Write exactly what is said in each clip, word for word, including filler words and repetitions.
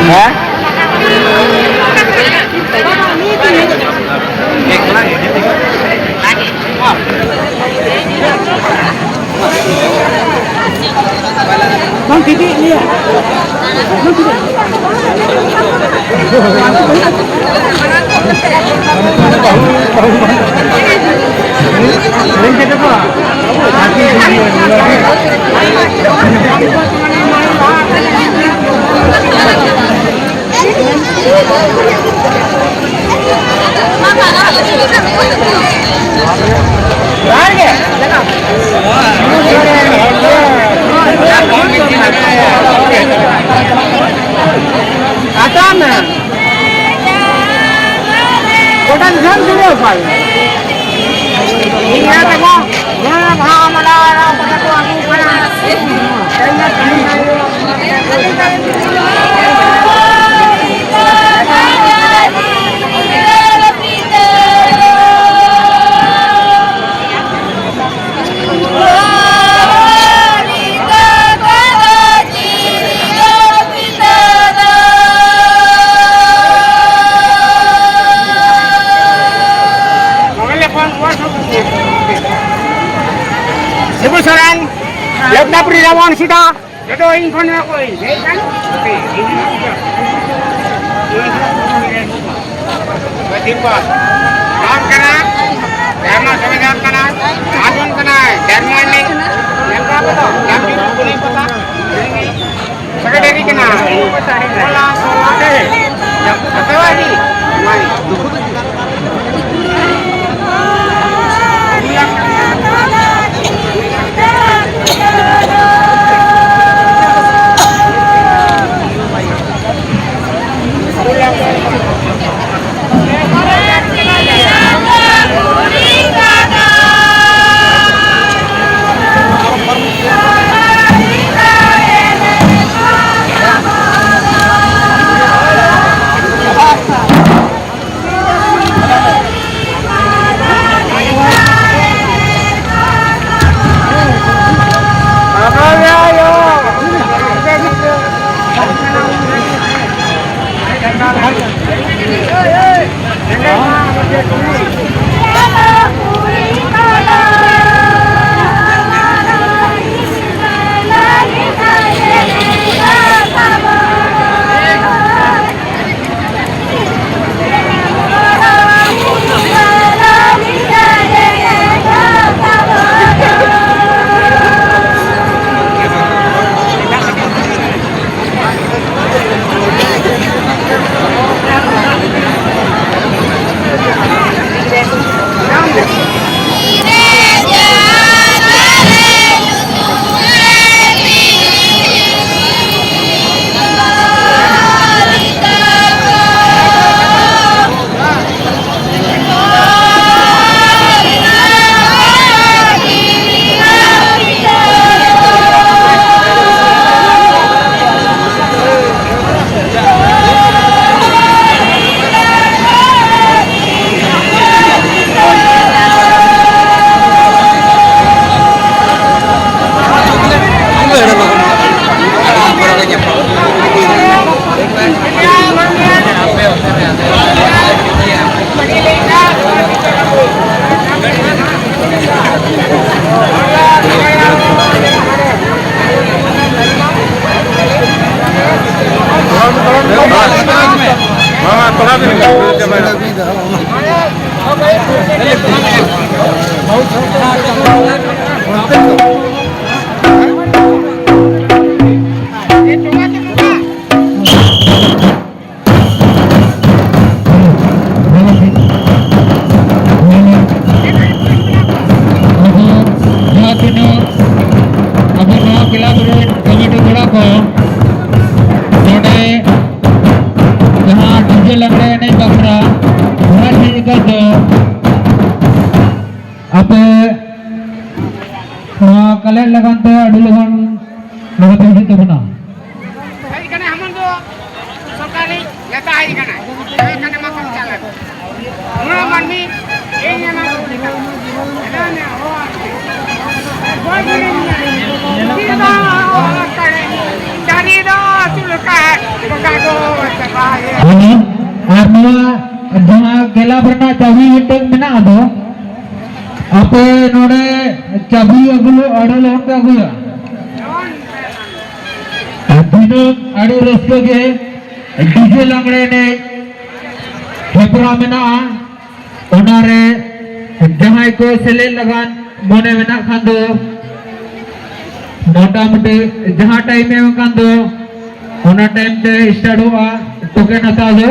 ᱦᱮᱸ? ᱵᱟᱝ ᱴᱷᱤᱠ ᱜᱮᱭᱟ᱾ ᱟᱛᱟᱢ ᱢᱮ᱾ ᱜᱚᱴᱟ ᱫᱤᱥᱚᱢ ᱡᱩᱲᱟᱹᱣ ᱠᱚᱣᱟ᱾ ᱤᱧ ᱦᱚᱸ ᱛᱟᱠᱚ, ᱱᱚᱣᱟ ᱵᱟᱦᱟ ᱢᱟᱞᱟ ᱟᱨ ᱠᱚᱛᱮ ᱠᱚ ᱟᱹᱜᱩ ᱠᱟᱱᱟ᱾ ᱥᱤᱵᱩ ᱥᱚᱨᱮᱱ, ᱞᱮᱯᱱᱟᱯᱩᱨᱤ ᱨᱟᱵᱚᱱ ᱥᱤᱫᱟ᱾ ᱡᱚᱛᱚ ᱤᱧ ᱠᱷᱚᱱ ᱱᱚᱣᱟ ᱠᱚ ᱤᱧ ᱦᱮᱡ ᱠᱟᱱ᱾ ᱢᱟᱹᱡᱷᱤ ᱯᱟᱨ᱾ ᱱᱚᱣᱟ ᱠᱟᱱᱟ, ᱫᱷᱚᱨᱢᱚ ᱥᱚᱝᱵᱤᱫᱷᱟᱱ ᱠᱟᱱᱟ, ᱟᱵᱚᱱ ᱠᱟᱱᱟ, ᱫᱷᱚᱨᱢᱚ ᱮᱱᱮᱡ, ᱧᱮᱞ ᱠᱚᱣᱟ ᱯᱮ ᱛᱚ, ᱡᱟᱢ ᱡᱩᱞᱩ ᱠᱩᱞᱦᱤ ᱯᱟᱛᱟ, ᱥᱮᱠᱨᱮᱴᱟᱨᱤ ᱠᱟᱱᱟ, ᱦᱟᱛᱟᱣᱟ ᱤᱫᱤ, ᱢᱟᱹᱭ᱾ ᱱᱚᱣᱟ ᱠᱟᱞᱮᱠᱴ ᱞᱟᱹᱜᱤᱫ ᱛᱮ ᱟᱹᱰᱤ ᱞᱚᱜᱚᱱ ᱱᱚᱰᱮ ᱯᱮ ᱦᱤᱡᱩᱜ ᱛᱟᱵᱚᱱᱟ᱾ ᱦᱮᱡ ᱠᱟᱱᱟ ᱦᱮᱢᱚᱱᱛᱚ, ᱥᱚᱨᱠᱟᱨᱤ ᱱᱮᱛᱟ ᱦᱮᱡ ᱠᱟᱱᱟᱭ᱾ ᱦᱮᱡ ᱠᱟᱱᱟ ᱢᱟ ᱠᱚ ᱪᱟᱞᱟᱜ᱾ ᱱᱚᱣᱟ ᱢᱟᱹᱱᱢᱤ ᱤᱧ ᱮᱢᱟ ᱠᱚ ᱠᱟᱱᱟ᱾ ᱪᱟᱹᱨᱤ ᱫᱚ ᱟᱹᱥᱩᱞ ᱟᱠᱟᱫ ᱵᱚᱸᱜᱟ ᱫᱚ ᱪᱟᱵᱟᱭᱮᱱ᱾ ᱟᱨ ᱱᱚᱣᱟ ᱡᱟᱦᱟᱸ ᱠᱞᱟᱵ ᱨᱮᱱᱟᱜ ᱪᱟᱹᱵᱤ ᱢᱤᱫᱴᱟᱝ ᱢᱮᱱᱟᱜ ᱫᱚ, ᱟᱯᱮ ᱱᱚᱰᱮ ᱪᱟᱹᱵᱤ ᱟᱹᱜᱩ, ᱟᱹᱰᱤ ᱞᱚᱜᱚᱱ ᱯᱮ ᱟᱹᱜᱩᱭᱟ᱾ ᱟᱨ ᱫᱤᱱᱟᱹᱢ ᱟᱹᱰᱤ ᱨᱟᱹᱥᱠᱟᱹ ᱜᱮ ᱰᱤᱡᱮ ᱞᱟᱜᱽᱲᱮ ᱮᱱᱮᱡ ᱦᱮᱯᱨᱟᱣ ᱢᱮᱱᱟᱜᱼᱟ᱾ ᱚᱱᱟᱨᱮ ᱡᱟᱦᱟᱸᱭ ᱠᱚ ᱥᱮᱞᱮᱫ ᱞᱟᱜᱟᱱ ᱢᱚᱱᱮ ᱢᱮᱱᱟᱜ ᱠᱷᱟᱱ ᱫᱚ, ᱢᱚᱴᱟᱢᱩᱴᱤ ᱡᱟᱦᱟᱸ ᱴᱟᱭᱤᱢ ᱮᱢ ᱟᱠᱟᱱ ᱫᱚ, ᱚᱱᱟ ᱴᱟᱭᱤᱢ ᱛᱮ ᱥᱴᱟᱨᱴᱚᱜᱼᱟ ᱴᱳᱠᱮᱱ ᱦᱟᱛᱟᱣ ᱫᱚ᱾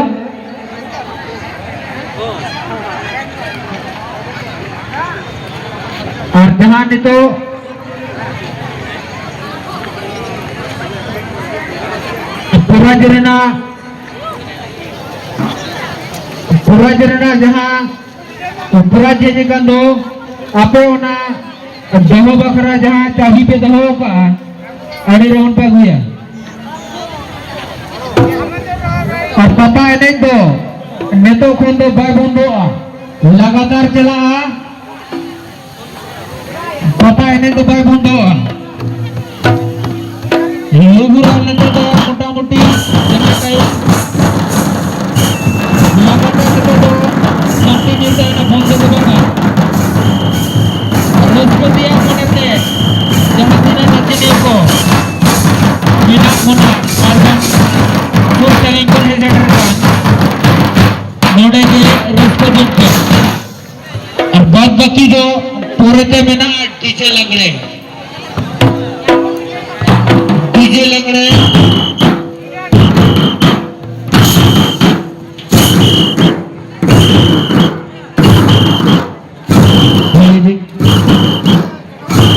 ᱟᱨ ᱡᱟᱦᱟᱸ ᱱᱤᱛᱚᱜ ᱯᱨᱟᱭᱤᱡᱽ ᱨᱮᱱᱟᱜ, ᱯᱨᱟᱭᱤᱡᱽ ᱨᱮᱱᱟᱜ ᱡᱟᱦᱟᱸ ᱯᱨᱟᱭᱤᱡᱽ ᱦᱮᱡ ᱟᱠᱟᱱ ᱫᱚ, ᱟᱯᱮ ᱚᱱᱟ ᱫᱚᱦᱚ ᱵᱟᱠᱷᱨᱟ ᱡᱟᱦᱟᱸ ᱪᱟᱹᱵᱤ ᱯᱮ ᱫᱚᱦᱚ ᱟᱠᱟᱫᱼᱟ, ᱟᱹᱰᱤ ᱞᱚᱜᱚᱱ ᱯᱮ ᱟᱹᱜᱩᱭᱟ᱾ ᱟᱨ ᱯᱟᱛᱟ ᱮᱱᱮᱡ ᱫᱚ ᱱᱤᱛᱚᱜ ᱠᱷᱚᱱ ᱫᱚ ᱵᱟᱭ ᱵᱚᱱᱫᱚᱜᱼᱟ, ᱞᱟᱜᱟᱛᱟᱨ ᱪᱟᱞᱟᱜᱼᱟ᱾ ᱯᱟᱛᱟ ᱮᱱᱮᱡ ᱫᱚ ᱵᱟᱭ ᱵᱚᱱᱫᱚᱜᱼᱟ᱾ ᱞᱩᱜᱩ ᱨᱟᱡᱽ ᱱᱤᱛᱚᱜ ᱫᱚ ᱢᱚᱴᱟᱢᱩᱴᱤ ᱡᱟᱦᱟᱸ ᱴᱟᱭᱤᱢ ᱞᱟᱜᱟᱛᱟᱨ ᱱᱤᱛᱚᱜ ᱫᱚ ᱥᱟᱱᱛᱤ ᱧᱤᱫᱟᱹ ᱚᱱᱟ ᱵᱚᱱᱫᱚ ᱫᱚ ᱵᱟᱝᱟ᱾ ᱨᱟᱹᱥᱠᱟᱹ ᱛᱮᱭᱟᱜ ᱢᱚᱱᱮᱛᱮ ᱡᱟᱦᱟᱸ ᱛᱤᱱᱟᱹᱜ ᱱᱟᱪᱚᱱᱤᱭᱟᱹ ᱠᱚ ᱢᱮᱱᱟᱜ ᱵᱚᱱᱟ ᱟᱨ ᱵᱟᱝ ᱥᱩᱨ ᱥᱟᱺᱜᱤᱧ ᱠᱷᱚᱱ ᱦᱮᱡ ᱥᱮᱴᱮᱨ ᱟᱠᱟᱱ, ᱱᱚᱰᱮ ᱜᱮ ᱨᱟᱹᱥᱠᱟᱹ ᱡᱚᱝ ᱯᱮ᱾ ᱟᱨ ᱵᱟᱫ ᱵᱟᱹᱠᱤ ᱫᱚ ᱯᱚᱨᱮᱛᱮ ᱢᱮᱱᱟᱜᱼᱟ ᱰᱤᱡᱮ ᱞᱟᱜᱽᱲᱮ᱾ ᱰᱤᱡᱮ ᱞᱟᱜᱽᱲᱮ᱾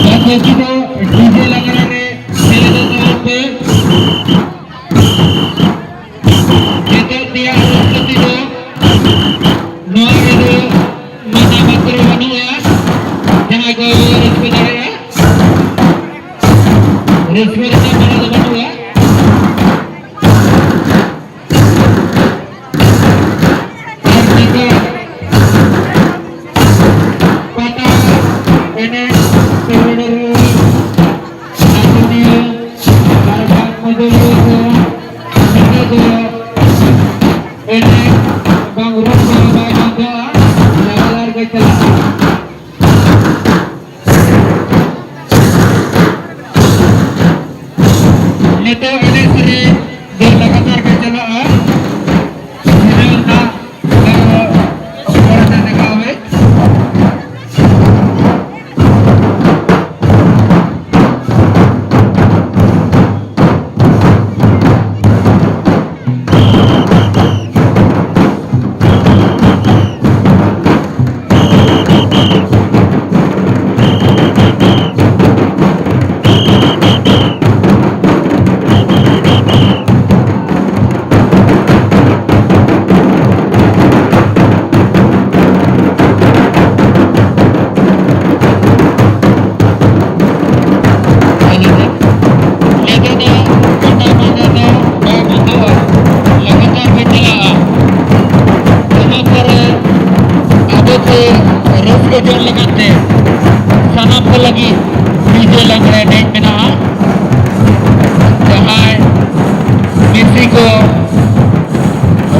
ᱵᱟᱫ ᱵᱟᱹᱠᱤ ᱫᱚ ᱰᱤᱡᱮ ᱞᱟᱜᱽᱲᱮ ᱨᱮ ᱥᱮᱞᱮᱫᱚᱜ ᱛᱟᱵᱚᱱ ᱯᱮ᱾ ᱱᱤᱛᱚᱜ ᱨᱮᱭᱟᱜ ᱨᱟᱹᱥᱠᱟᱹ ᱫᱚ ᱱᱚᱣᱟ ᱨᱮᱫᱚ ᱢᱟᱱᱟ ᱵᱟᱛᱨᱟᱣ ᱵᱟᱹᱱᱩᱜᱼᱟ᱾ ᱡᱟᱦᱟᱸᱭ ᱠᱚ ᱨᱟᱹᱥᱠᱟᱹ ᱫᱟᱲᱮᱭᱟᱜᱼᱟ, ᱨᱟᱹᱥᱠᱟᱹ ᱨᱮᱱᱟᱜ ᱵᱮᱲᱟ ᱫᱚ ᱵᱟᱹᱱᱩᱜᱼᱟ᱾ ᱟᱨ ᱱᱤᱛᱚᱜ ᱯᱟᱛᱟ ᱮᱱᱮᱡ ᱥᱮᱨᱮᱧ ᱨᱮ ᱱᱟᱪᱚᱱᱤᱭᱟᱹ ᱟᱨ ᱵᱟᱝ ᱢᱟᱹᱫᱟᱹᱲᱤᱭᱟᱹ ᱠᱚ ᱱᱤᱛᱚᱜ ᱫᱚ ᱮᱱᱮᱡ ᱵᱟᱝ ᱨᱩ ᱠᱚ ᱵᱟᱭ ᱵᱚᱱᱫᱚᱜᱼᱟ, ᱞᱟᱜᱟᱛᱟᱨ ᱜᱮ ᱪᱟᱞᱟᱜᱼᱟ᱾ ᱱᱤᱛᱚᱜ ᱮᱱᱮᱡ ᱥᱮᱨᱮᱧ ᱫᱚ ᱞᱟᱜᱟᱛᱟᱨ ᱜᱮ ᱪᱟᱞᱟᱜᱼᱟ᱾ ᱥᱤᱨᱟᱹ ᱨᱮᱱᱟᱜ ᱫᱚ ᱯᱚᱨᱮ ᱛᱮ ᱫᱮᱠᱷᱟᱣ ᱢᱮ᱾ ᱱᱤᱛᱚᱜ ᱫᱚ ᱜᱚᱴᱟ ᱢᱟᱸᱫᱮ ᱫᱚ ᱵᱟᱭ ᱵᱚᱱᱫᱚᱜᱼᱟ, ᱞᱟᱜᱟᱛᱟᱨ ᱜᱮ ᱪᱟᱞᱟᱜᱼᱟ᱾ ᱚᱱᱟ ᱯᱚᱨᱮ ᱟᱵᱚ ᱠᱚ ᱨᱟᱹᱥᱠᱟᱹ ᱡᱚᱝ ᱞᱟᱹᱜᱤᱫ ᱛᱮ ᱥᱟᱱᱟᱢ ᱠᱚ ᱞᱟᱹᱜᱤᱫ ᱰᱤᱡᱮ ᱞᱟᱜᱽᱲᱮ ᱮᱱᱮᱡ ᱢᱮᱱᱟᱜᱼᱟ, ᱡᱟᱦᱟᱸᱭ ᱢᱤᱥᱤ ᱠᱚ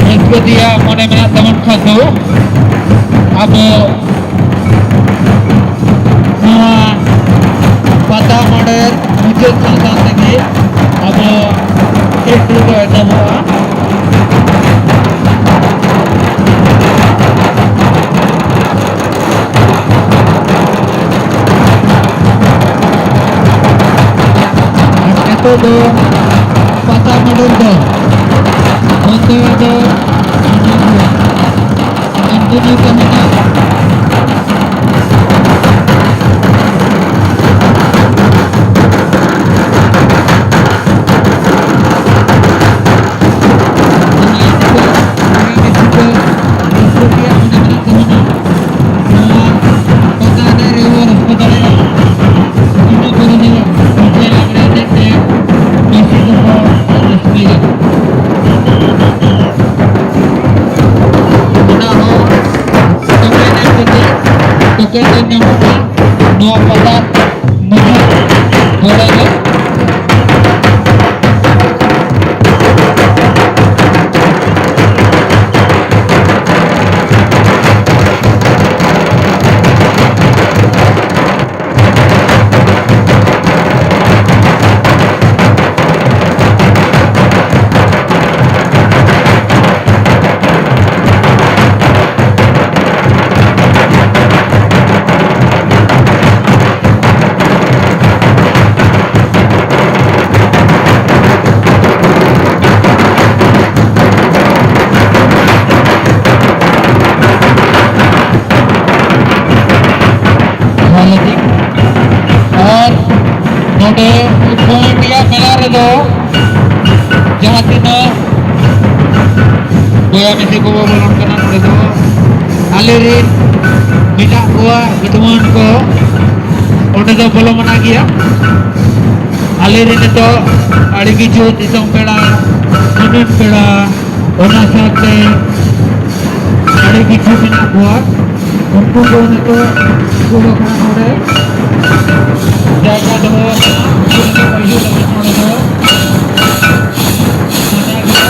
ᱨᱟᱹᱥᱠᱟᱹ ᱛᱮᱭᱟᱜ ᱢᱚᱱᱮ ᱢᱮᱱᱟᱜ ᱛᱟᱵᱚᱱ ᱠᱷᱟᱱ ᱫᱚ ᱟᱵᱚ ᱱᱚᱣᱟ ᱯᱟᱛᱟ ᱢᱚᱰᱮᱞ ᱢᱩᱪᱟᱹᱫ ᱥᱟᱶ ᱥᱟᱶ ᱛᱮᱜᱮ ᱟᱵᱚ ᱠᱷᱮᱞ ᱫᱚ ᱮᱛᱚᱦᱚᱵᱚᱜᱼᱟ᱾ ᱟᱨ ᱱᱤᱛᱚᱜ ᱫᱚ ᱯᱟᱛᱟ ᱢᱚᱰᱮᱞ ᱫᱚ ᱵᱚᱱᱫᱚ ᱫᱚ ᱠᱚᱱᱴᱤᱱᱤᱭᱩ ᱠᱟᱹᱢᱤ ᱫᱚ ᱱᱚᱰᱮ ᱯᱩᱱᱭᱟ ᱢᱮᱞᱟ ᱨᱮᱫᱚ ᱡᱟᱦᱟᱸ ᱛᱤᱱᱟᱹᱜ ᱵᱚᱭᱦᱟ ᱢᱤᱥᱤ ᱠᱚᱵᱚ ᱵᱚᱞᱚᱱ ᱠᱟᱱᱟ, ᱱᱚᱰᱮ ᱫᱚ ᱟᱞᱮᱨᱮᱱ ᱢᱮᱱᱟᱜ ᱠᱚᱣᱟ ᱜᱟᱹᱰᱩᱣᱟᱹᱱ ᱠᱚ, ᱚᱸᱰᱮ ᱫᱚ ᱵᱚᱞᱚ ᱢᱟᱱᱟ ᱜᱮᱭᱟ᱾ ᱟᱞᱮᱨᱮᱱ ᱱᱤᱛᱚᱜ ᱟᱹᱰᱤ ᱠᱤᱪᱷᱩ ᱫᱤᱥᱚᱢ ᱯᱮᱲᱟ, ᱢᱟᱹᱱᱟᱱ ᱯᱮᱲᱟ, ᱚᱱᱟ ᱥᱟᱶᱛᱮ ᱟᱹᱰᱤ ᱠᱤᱪᱷᱩ ᱢᱮᱱᱟᱜ ᱠᱚᱣᱟ᱾ ᱩᱱᱠᱩ ᱠᱚ ᱱᱤᱛᱚᱜ ᱩᱱᱠᱩ ᱫᱚ ᱠᱟᱱᱟ ᱱᱚᱰᱮ ᱡᱟᱭᱜᱟ ᱫᱚᱦᱚ ᱟᱠᱟᱱᱟ᱾ ᱩᱱᱠᱩ ᱱᱤᱛᱚᱜ ᱠᱚ ᱦᱤᱡᱩᱜ ᱞᱟᱹᱜᱤᱫ ᱱᱚᱰᱮ ᱫᱚ ᱥᱟᱡᱟᱣ ᱜᱮᱭᱟ᱾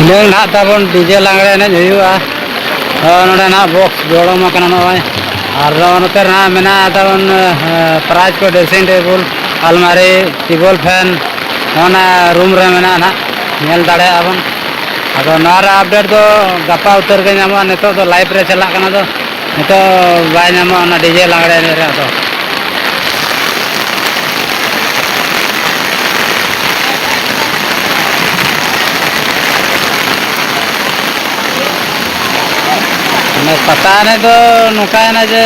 ᱱᱤᱛᱚᱝ ᱱᱟᱦᱟᱜ ᱛᱟᱵᱚᱱ ᱰᱤᱡᱮ ᱞᱟᱜᱽᱲᱮ ᱮᱱᱮᱡ ᱦᱩᱭᱩᱜᱼᱟ᱾ ᱦᱚᱸ, ᱱᱚᱰᱮ ᱱᱟᱦᱟᱜ ᱵᱚᱠᱥ ᱡᱚᱲᱚᱢ ᱟᱠᱟᱱᱟ ᱱᱚᱜᱼᱚᱭ᱾ ᱟᱨ ᱱᱚᱛᱮ ᱨᱮ ᱱᱟᱦᱟᱜ ᱢᱮᱱᱟᱜᱼᱟ ᱛᱟᱵᱚᱱ, ᱮ, ᱯᱨᱟᱭᱤᱡᱽ ᱠᱚ, ᱰᱨᱮᱥᱤᱝ ᱴᱮᱵᱩᱞ, ᱟᱞᱢᱟᱨᱤ, ᱴᱮᱵᱩᱞ ᱯᱷᱮᱱ, ᱱᱚᱜᱼᱚ ᱱᱟ ᱨᱩᱢ ᱨᱮ ᱢᱮᱱᱟᱜᱼᱟ ᱱᱟᱦᱟᱜ, ᱧᱮᱞ ᱫᱟᱲᱮᱭᱟᱜᱼᱟ ᱵᱚᱱ᱾ ᱟᱫᱚ ᱱᱚᱣᱟ ᱨᱮ ᱟᱯᱰᱮᱴ ᱫᱚ ᱜᱟᱯᱟ ᱩᱛᱟᱹᱨ ᱜᱮ ᱧᱟᱢᱚᱜᱼᱟ, ᱱᱤᱛᱚᱜ ᱫᱚ ᱞᱟᱭᱤᱵᱷ ᱨᱮ ᱪᱟᱞᱟᱜ ᱠᱟᱱᱟ ᱫᱚ᱾ ᱱᱤᱛᱚᱜ ᱵᱟᱭ ᱧᱟᱢᱚᱜᱼᱟ ᱚᱱᱟ ᱰᱤᱡᱮ ᱞᱟᱜᱽᱲᱮ ᱮᱱᱮᱡ ᱨᱮᱭᱟᱜ ᱫᱚ᱾ ᱢᱟᱱᱮ ᱯᱟᱛᱟ ᱮᱱᱮᱡ ᱫᱚ ᱱᱚᱝᱠᱟᱭᱮᱱᱟ ᱡᱮ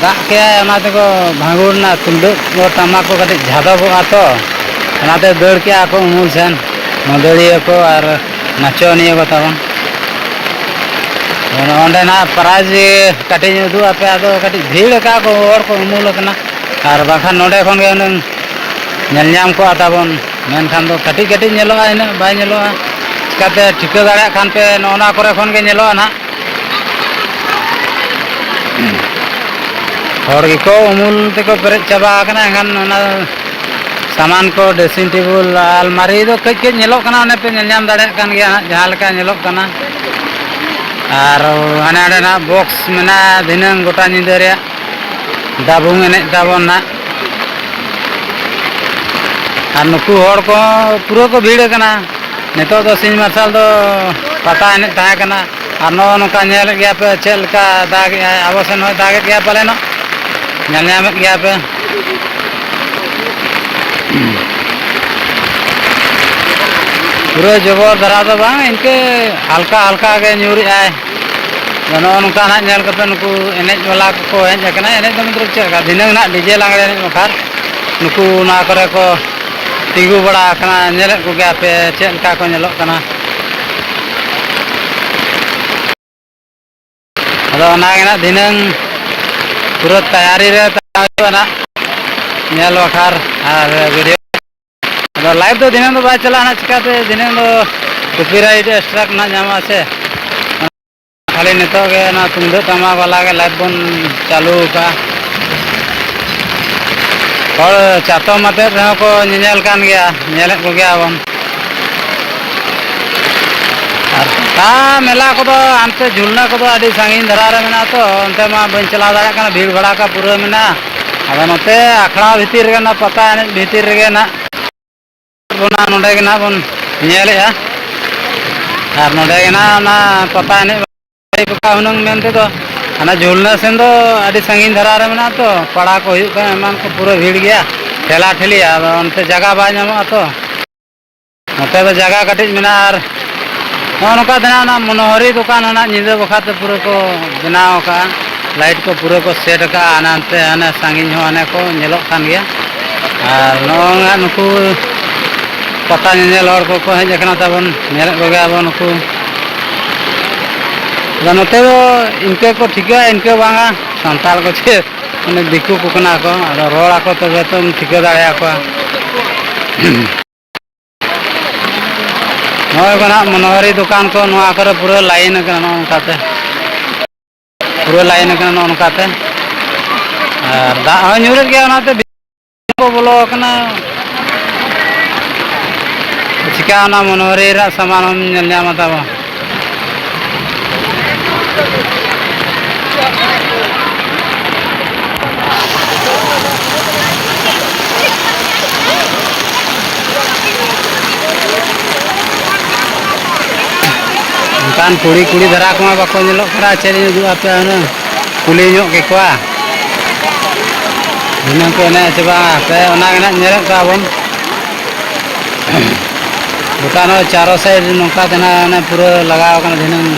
ᱫᱟᱜ ᱠᱮᱜᱼᱟᱭ, ᱚᱱᱟ ᱛᱮᱠᱚ ᱵᱷᱟᱸᱜᱩᱲ ᱮᱱᱟ, ᱛᱩᱢᱫᱟᱹᱜ ᱠᱚ ᱴᱟᱢᱟᱠ ᱠᱚ ᱠᱟᱹᱴᱤᱡ ᱡᱷᱟᱫᱚᱵᱚᱜᱼᱟ ᱛᱚ, ᱚᱱᱟᱛᱮ ᱫᱟᱹᱲ ᱠᱮᱜᱼᱟ ᱠᱚ ᱩᱢᱩᱞ ᱥᱮᱱ, ᱢᱟᱹᱫᱟᱹᱲᱤᱭᱟᱹ ᱠᱚ ᱟᱨ ᱱᱟᱪᱚᱱᱤᱭᱟᱹ ᱠᱚ ᱛᱟᱵᱚᱱ᱾ ᱱᱚᱰᱮᱱᱟᱜ ᱯᱨᱟᱭᱤᱡᱽ ᱠᱟᱹᱴᱤᱡ ᱤᱧ ᱩᱫᱩᱜ ᱟᱯᱮᱭᱟ, ᱟᱫᱚ ᱠᱟᱹᱴᱤᱡ ᱵᱷᱤᱲ ᱟᱠᱟᱫ ᱠᱚ, ᱦᱚᱲ ᱠᱚ ᱩᱢᱩᱞ ᱟᱠᱟᱱᱟ, ᱟᱨ ᱵᱟᱝᱠᱷᱟᱱ ᱱᱚᱰᱮ ᱠᱷᱚᱱ ᱜᱮ ᱦᱩᱱᱟᱹᱝ ᱧᱮᱞ ᱧᱟᱢ ᱠᱚᱜᱼᱟ ᱛᱟᱵᱚᱱ, ᱢᱮᱱᱠᱷᱟᱱ ᱫᱚ ᱠᱟᱹᱴᱤᱡ ᱠᱟᱹᱴᱤᱡ ᱧᱮᱞᱚᱜᱼᱟ, ᱤᱱᱟᱹᱜ ᱵᱟᱭ ᱧᱮᱞᱚᱜᱼᱟ᱾ ᱪᱤᱠᱟᱛᱮ ᱴᱷᱤᱠᱟᱹ ᱫᱟᱲᱮᱭᱟᱜ ᱠᱷᱟᱱ ᱯᱮ, ᱱᱚᱜᱼᱚ ᱱᱚᱣᱟ ᱠᱚᱨᱮ ᱠᱷᱚᱱ ᱜᱮ ᱧᱮᱞᱚᱜᱼᱟ ᱱᱟᱦᱟᱜ᱾ ᱦᱚᱲ ᱜᱮᱠᱚ ᱩᱢᱩᱞ ᱛᱮᱠᱚ ᱯᱮᱨᱮᱡ ᱪᱟᱵᱟ ᱟᱠᱟᱱᱟ, ᱮᱱᱠᱷᱟᱱ ᱚᱱᱟ ᱥᱟᱢᱟᱱ ᱠᱚ, ᱰᱨᱮᱥᱤᱝ ᱴᱮᱵᱩᱞ, ᱟᱞᱢᱟᱨᱤ ᱫᱚ ᱠᱟᱹᱡ ᱠᱟᱹᱡ ᱧᱮᱞᱚᱜ ᱠᱟᱱᱟ, ᱚᱱᱮ ᱯᱮ ᱧᱮᱞ ᱧᱟᱢ ᱫᱟᱲᱮᱭᱟᱜ ᱠᱟᱱ ᱜᱮᱭᱟ ᱦᱟᱸᱜ, ᱡᱟᱦᱟᱸ ᱞᱮᱠᱟ ᱧᱮᱞᱚᱜ ᱠᱟᱱᱟ᱾ ᱟᱨ ᱦᱟᱱᱮ ᱦᱟᱸᱰᱮ ᱱᱟᱜ ᱵᱚᱠᱥ ᱢᱮᱱᱟᱜᱼᱟ, ᱫᱷᱤᱱᱟᱹᱝ ᱜᱚᱴᱟ ᱧᱤᱫᱟᱹ ᱨᱮᱭᱟᱜ ᱰᱟᱵᱩᱝ ᱮᱱᱮᱡ ᱛᱟᱵᱚᱱ ᱱᱟᱜ᱾ ᱟᱨ ᱱᱩᱠᱩ ᱦᱚᱲ ᱠᱚᱦᱚᱸ ᱯᱩᱨᱟᱹ ᱠᱚ ᱵᱷᱤᱲ ᱟᱠᱟᱱᱟ᱾ ᱱᱤᱛᱚᱜ ᱫᱚ ᱥᱤᱧ ᱢᱟᱨᱥᱟᱞ ᱫᱚ ᱯᱟᱛᱟ ᱮᱱᱮᱡ ᱛᱟᱦᱮᱸ ᱠᱟᱱᱟ᱾ ᱟᱨ ᱱᱚᱜᱼᱚ ᱱᱚᱝᱠᱟ ᱧᱮᱞᱮᱫ ᱜᱮᱭᱟ ᱯᱮ ᱪᱮᱫ ᱞᱮᱠᱟ ᱫᱟᱜᱮᱜᱼᱟᱭ, ᱟᱵᱚ ᱥᱮᱱ ᱦᱚᱸᱭ ᱫᱟᱜᱮᱫ ᱜᱮᱭᱟ ᱯᱟᱞᱮᱱᱚᱜ, ᱧᱮᱞ ᱧᱟᱢᱮᱫ ᱜᱮᱭᱟ ᱯᱮ᱾ ᱯᱩᱨᱟᱹ ᱡᱚᱵᱚᱨ ᱫᱷᱟᱨᱟ ᱫᱚ ᱵᱟᱝ, ᱤᱱᱠᱟᱹ ᱦᱟᱞᱠᱟ ᱦᱟᱞᱠᱟ ᱜᱮ ᱧᱩᱨᱮᱜᱼᱟᱭ᱾ ᱟᱫᱚ ᱱᱚᱜᱼᱚ ᱱᱚᱝᱠᱟ ᱱᱟᱜ ᱧᱮᱞ ᱠᱟᱛᱮ ᱱᱩᱠᱩ ᱮᱱᱮᱡ ᱵᱟᱞᱟ ᱠᱚᱠᱚ ᱦᱮᱡ ᱟᱠᱟᱱᱟ᱾ ᱮᱱᱮᱡ ᱫᱚ ᱢᱚᱛᱞᱚᱵ ᱪᱮᱫ ᱞᱮᱠᱟ, ᱫᱷᱤᱱᱟᱹᱝ ᱱᱟᱜ ᱰᱤᱡᱮ ᱞᱟᱜᱽᱲᱮ ᱮᱱᱮᱡ ᱵᱟᱠᱷᱨᱟ ᱱᱩᱠᱩ ᱱᱚᱣᱟ ᱠᱚᱨᱮ ᱠᱚ ᱛᱤᱸᱜᱩ ᱵᱟᱲᱟ ᱟᱠᱟᱱᱟ, ᱧᱮᱞᱮᱫ ᱠᱚᱜᱮᱭᱟ ᱯᱮ ᱪᱮᱫ ᱞᱮᱠᱟ ᱠᱚ ᱧᱮᱞᱚᱜ ᱠᱟᱱᱟ᱾ ᱟᱫᱚ ᱚᱱᱟᱜᱮ ᱱᱟᱜ ᱫᱷᱤᱱᱟᱹᱝ ᱯᱩᱨᱟᱹ ᱛᱟᱭᱟᱨᱤ ᱨᱮ ᱛᱟᱦᱮᱸ ᱦᱩᱭᱩᱜᱼᱟ ᱱᱟᱜ, ᱧᱮᱞ ᱵᱟᱠᱷᱨᱟ ᱟᱨ ᱵᱷᱤᱰᱤᱭᱳ᱾ ᱟᱫᱚ ᱞᱟᱭᱤᱵᱷ ᱫᱚ ᱫᱷᱤᱱᱟᱹᱝ ᱫᱚ ᱵᱟᱭ ᱪᱟᱞᱟᱜᱼᱟ ᱱᱟᱜ, ᱪᱤᱠᱟᱹᱛᱮ ᱫᱷᱤᱱᱟᱹᱝ ᱫᱚ ᱠᱚᱯᱤᱨᱟᱭᱤᱴ ᱥᱴᱨᱟᱭᱤᱠ ᱱᱟᱜ ᱧᱟᱢᱚᱜᱼᱟ ᱥᱮ᱾ ᱠᱷᱟᱹᱞᱤ ᱱᱤᱛᱚᱜ ᱜᱮ ᱚᱱᱟ ᱛᱩᱢᱫᱟᱹᱜ ᱴᱟᱢᱟᱠ ᱵᱟᱞᱟ ᱜᱮ ᱞᱟᱭᱤᱵᱷ ᱵᱚᱱ ᱪᱟᱹᱞᱩ ᱟᱠᱟᱫᱼᱟ᱾ ᱦᱚᱲ ᱪᱟᱛᱚᱢ ᱟᱛᱮᱫ ᱨᱮᱦᱚᱸ ᱠᱚ ᱧᱮᱧᱮᱞ ᱠᱟᱱ ᱜᱮᱭᱟ, ᱧᱮᱞᱮᱫ ᱠᱚᱜᱮᱭᱟ ᱵᱚᱱ᱾ ᱟᱨ ᱯᱟᱛᱟ ᱢᱮᱞᱟ ᱠᱚᱫᱚ ᱦᱟᱱᱛᱮ ᱡᱷᱩᱞᱱᱟᱹ ᱠᱚᱫᱚ ᱟᱹᱰᱤ ᱥᱟᱺᱜᱤᱧ ᱫᱷᱟᱨᱟ ᱨᱮ ᱢᱮᱱᱟᱜᱼᱟ ᱛᱚ, ᱚᱱᱛᱮ ᱢᱟ ᱵᱟᱹᱧ ᱪᱟᱞᱟᱣ ᱫᱟᱲᱮᱭᱟᱜ ᱠᱟᱱᱟ, ᱵᱷᱤᱲ ᱵᱷᱟᱲ ᱠᱚ ᱯᱩᱨᱟᱹ ᱢᱮᱱᱟᱜᱼᱟ᱾ ᱟᱫᱚ ᱱᱚᱛᱮ ᱟᱠᱷᱲᱟ ᱵᱷᱤᱛᱤᱨ ᱨᱮᱜᱮ, ᱚᱱᱟ ᱯᱟᱛᱟ ᱮᱱᱮᱡ ᱵᱷᱤᱛᱤᱨ ᱨᱮᱜᱮ ᱱᱟᱜ ᱵᱚᱱᱟ, ᱱᱚᱰᱮ ᱜᱮ ᱱᱟᱜ ᱵᱚᱱ ᱧᱮᱞᱮᱜᱼᱟ᱾ ᱟᱨ ᱱᱚᱰᱮ ᱜᱮ ᱱᱟᱜ ᱚᱱᱟ ᱯᱟᱛᱟ ᱮᱱᱮᱡ ᱦᱩᱱᱟᱹᱝ ᱢᱮᱱ ᱛᱮᱫᱚ, ᱦᱟᱱᱟ ᱡᱷᱩᱞᱱᱟᱹ ᱥᱮᱱ ᱫᱚ ᱟᱹᱰᱤ ᱥᱟᱺᱜᱤᱧ ᱫᱷᱟᱨᱟ ᱨᱮ ᱢᱮᱱᱟᱜᱼᱟ ᱛᱚ, ᱯᱟᱲᱟ ᱠᱚ ᱦᱩᱭᱩᱜ ᱠᱟᱱᱟ, ᱮᱢᱟᱱ ᱠᱚ ᱯᱩᱨᱟᱹ ᱵᱷᱤᱲ ᱜᱮᱭᱟ, ᱴᱷᱮᱞᱟ ᱴᱷᱮᱞᱤ, ᱟᱫᱚ ᱚᱱᱛᱮ ᱡᱟᱭᱜᱟ ᱵᱟᱭ ᱧᱟᱢᱚᱜᱼᱟ ᱛᱚ᱾ ᱱᱚᱛᱮ ᱫᱚ ᱡᱟᱭᱜᱟ ᱠᱟᱹᱴᱤᱡ ᱢᱮᱱᱟᱜᱼᱟ᱾ ᱟᱨ ᱱᱚᱜᱼᱚ ᱱᱚᱝᱠᱟ ᱫᱚ ᱱᱟᱜ ᱚᱱᱟ ᱢᱚᱱᱳᱦᱟᱨᱤ ᱫᱚᱠᱟᱱ ᱦᱚᱸ ᱱᱟᱜ ᱧᱤᱫᱟᱹ ᱵᱟᱠᱷᱨᱟ ᱛᱮ ᱯᱩᱨᱟᱹ ᱠᱚ ᱵᱮᱱᱟᱣ ᱟᱠᱟᱫᱼᱟ, ᱞᱟᱭᱤᱴ ᱠᱚ ᱯᱩᱨᱟᱹ ᱠᱚ ᱥᱮᱴ ᱟᱠᱟᱫᱼᱟ, ᱦᱟᱱᱮ ᱦᱟᱱᱛᱮ ᱦᱟᱱᱮ ᱥᱟᱺᱜᱤᱧ ᱦᱚᱸ ᱦᱟᱱᱮ ᱠᱚ ᱧᱮᱞᱚᱜ ᱠᱟᱱ ᱜᱮᱭᱟ᱾ ᱟᱨ ᱱᱚᱜᱼᱚ ᱱᱚᱣᱟ ᱱᱩᱠᱩ ᱯᱟᱛᱟ ᱧᱮᱧᱮᱞ ᱦᱚᱲ ᱠᱚᱠᱚ ᱦᱮᱡ ᱟᱠᱟᱱᱟ ᱛᱟᱵᱚᱱ, ᱧᱮᱞᱮᱫ ᱠᱚᱜᱮᱭᱟ ᱵᱚᱱ ᱱᱩᱠᱩ᱾ ᱟᱫᱚ ᱱᱚᱛᱮ ᱫᱚ ᱤᱱᱠᱟᱹ ᱠᱚ ᱴᱷᱤᱠᱟᱹᱭᱟ, ᱤᱱᱠᱟᱹ ᱵᱟᱝᱟ, ᱥᱟᱱᱛᱟᱲ ᱠᱚ ᱪᱮᱫ ᱢᱟᱱᱮ ᱫᱤᱠᱩ ᱠᱚ ᱠᱟᱱᱟ ᱠᱚ, ᱟᱫᱚ ᱨᱚᱲ ᱟᱠᱚ ᱛᱚᱵᱮ ᱛᱚᱢ ᱴᱷᱤᱠᱟᱹ ᱫᱟᱲᱮᱭᱟᱠᱚᱣᱟ᱾ ᱱᱚᱜᱼᱚᱭ ᱠᱚ ᱱᱟᱦᱟᱜ ᱢᱚᱱᱳᱦᱟᱨᱤ ᱫᱚᱠᱟᱱ ᱠᱚ, ᱱᱚᱣᱟ ᱠᱚᱨᱮ ᱯᱩᱨᱟᱹ ᱞᱟᱭᱤᱱ ᱟᱠᱟᱱᱟ ᱱᱚᱜᱼᱚ ᱱᱚᱝᱠᱟᱛᱮ, ᱯᱩᱨᱟᱹ ᱞᱟᱭᱤᱱ ᱟᱠᱟᱱᱟ ᱱᱚᱜᱼᱚ ᱱᱚᱝᱠᱟᱛᱮ᱾ ᱟᱨ ᱫᱟᱜ ᱦᱚᱸ ᱧᱩᱨᱮᱫ ᱜᱮᱭᱟ, ᱚᱱᱟᱛᱮ ᱠᱚ ᱵᱚᱞᱚ ᱟᱠᱟᱱᱟ᱾ ᱪᱤᱠᱟ ᱚᱱᱟ ᱢᱚᱱᱳᱦᱟᱨᱤ ᱨᱮᱱᱟᱜ ᱥᱟᱢᱟᱱ ᱦᱚᱸᱢ ᱧᱮᱞ ᱧᱟᱢᱟ ᱛᱟᱵᱚ᱾ ᱚᱱᱠᱟᱱ ᱠᱩᱲᱤ ᱠᱩᱲᱤ ᱫᱷᱟᱨᱟ ᱠᱚᱢᱟ ᱵᱟᱠᱚ ᱧᱮᱞᱚᱜ ᱠᱟᱱᱟ, ᱪᱮᱫ ᱤᱧ ᱩᱫᱩᱜ ᱟᱯᱮᱭᱟ ᱦᱩᱱᱟᱹᱝ? ᱠᱩᱞᱤ ᱧᱚᱜ ᱠᱮᱠᱚᱣᱟ᱾ ᱫᱷᱤᱱᱟᱹᱝ ᱠᱚ ᱮᱱᱮᱡ ᱟᱥᱮ ᱵᱟᱝ? ᱦᱟᱯᱮ, ᱚᱱᱟ ᱜᱮ ᱱᱟᱜ ᱧᱮᱞᱮᱫ ᱠᱚᱣᱟ ᱵᱚᱱ᱾ ᱜᱚᱴᱟ ᱱᱚᱜᱼᱚᱭ ᱪᱟᱨᱚ ᱥᱟᱭᱤᱰ ᱱᱚᱝᱠᱟ ᱛᱮ ᱱᱟᱜ ᱚᱱᱮ ᱯᱩᱨᱟᱹ ᱞᱟᱜᱟᱣ ᱠᱟᱱᱟ ᱫᱷᱤᱱᱟᱹᱝ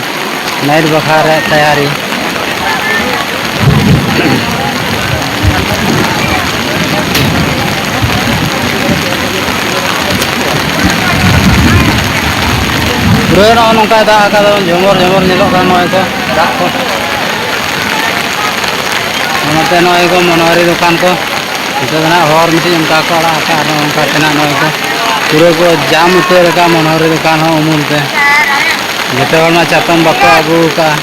ᱱᱟᱭᱤᱴ ᱵᱟᱠᱷᱨᱟ ᱨᱮ ᱛᱮᱭᱟᱨᱤ᱾ ᱯᱩᱨᱟᱹ ᱱᱚᱜᱼᱚ ᱱᱚᱝᱠᱟᱭ ᱫᱟᱜ ᱟᱠᱟᱫᱟ, ᱡᱷᱚᱢᱚᱨ ᱡᱷᱚᱢᱚᱨ ᱧᱮᱞᱚᱜ ᱠᱟᱱᱟ ᱱᱚᱜᱼᱚᱭ ᱠᱚ, ᱫᱟᱜ ᱠᱚ᱾ ᱱᱚᱛᱮ ᱱᱚᱜᱼᱚᱭ ᱠᱚ ᱢᱚᱱᱳᱦᱟᱨᱤ ᱫᱚᱠᱟᱱ ᱠᱚ, ᱱᱚᱛᱮ ᱫᱚ ᱱᱟᱜ ᱦᱚᱨ ᱢᱤᱫᱴᱤᱡ ᱚᱱᱠᱟ ᱠᱚ ᱟᱲᱟᱜ ᱟᱠᱟᱫᱼᱟ, ᱟᱨ ᱚᱱᱠᱟ ᱛᱮ ᱱᱟᱜ ᱱᱚᱜᱼᱚᱭ ᱠᱚ ᱯᱩᱨᱟᱹ ᱠᱚ ᱡᱟᱢ ᱩᱛᱟᱹᱨ ᱟᱠᱟᱫᱼᱟ ᱢᱚᱱᱳᱦᱟᱨᱤ ᱫᱚᱠᱟᱱ ᱦᱚᱸ ᱩᱢᱩᱞ ᱛᱮ᱾ ᱡᱚᱛᱚ ᱦᱚᱲ ᱢᱟ ᱪᱟᱛᱚᱢ ᱵᱟᱠᱚ ᱟᱹᱜᱩ ᱟᱠᱟᱫᱼᱟ᱾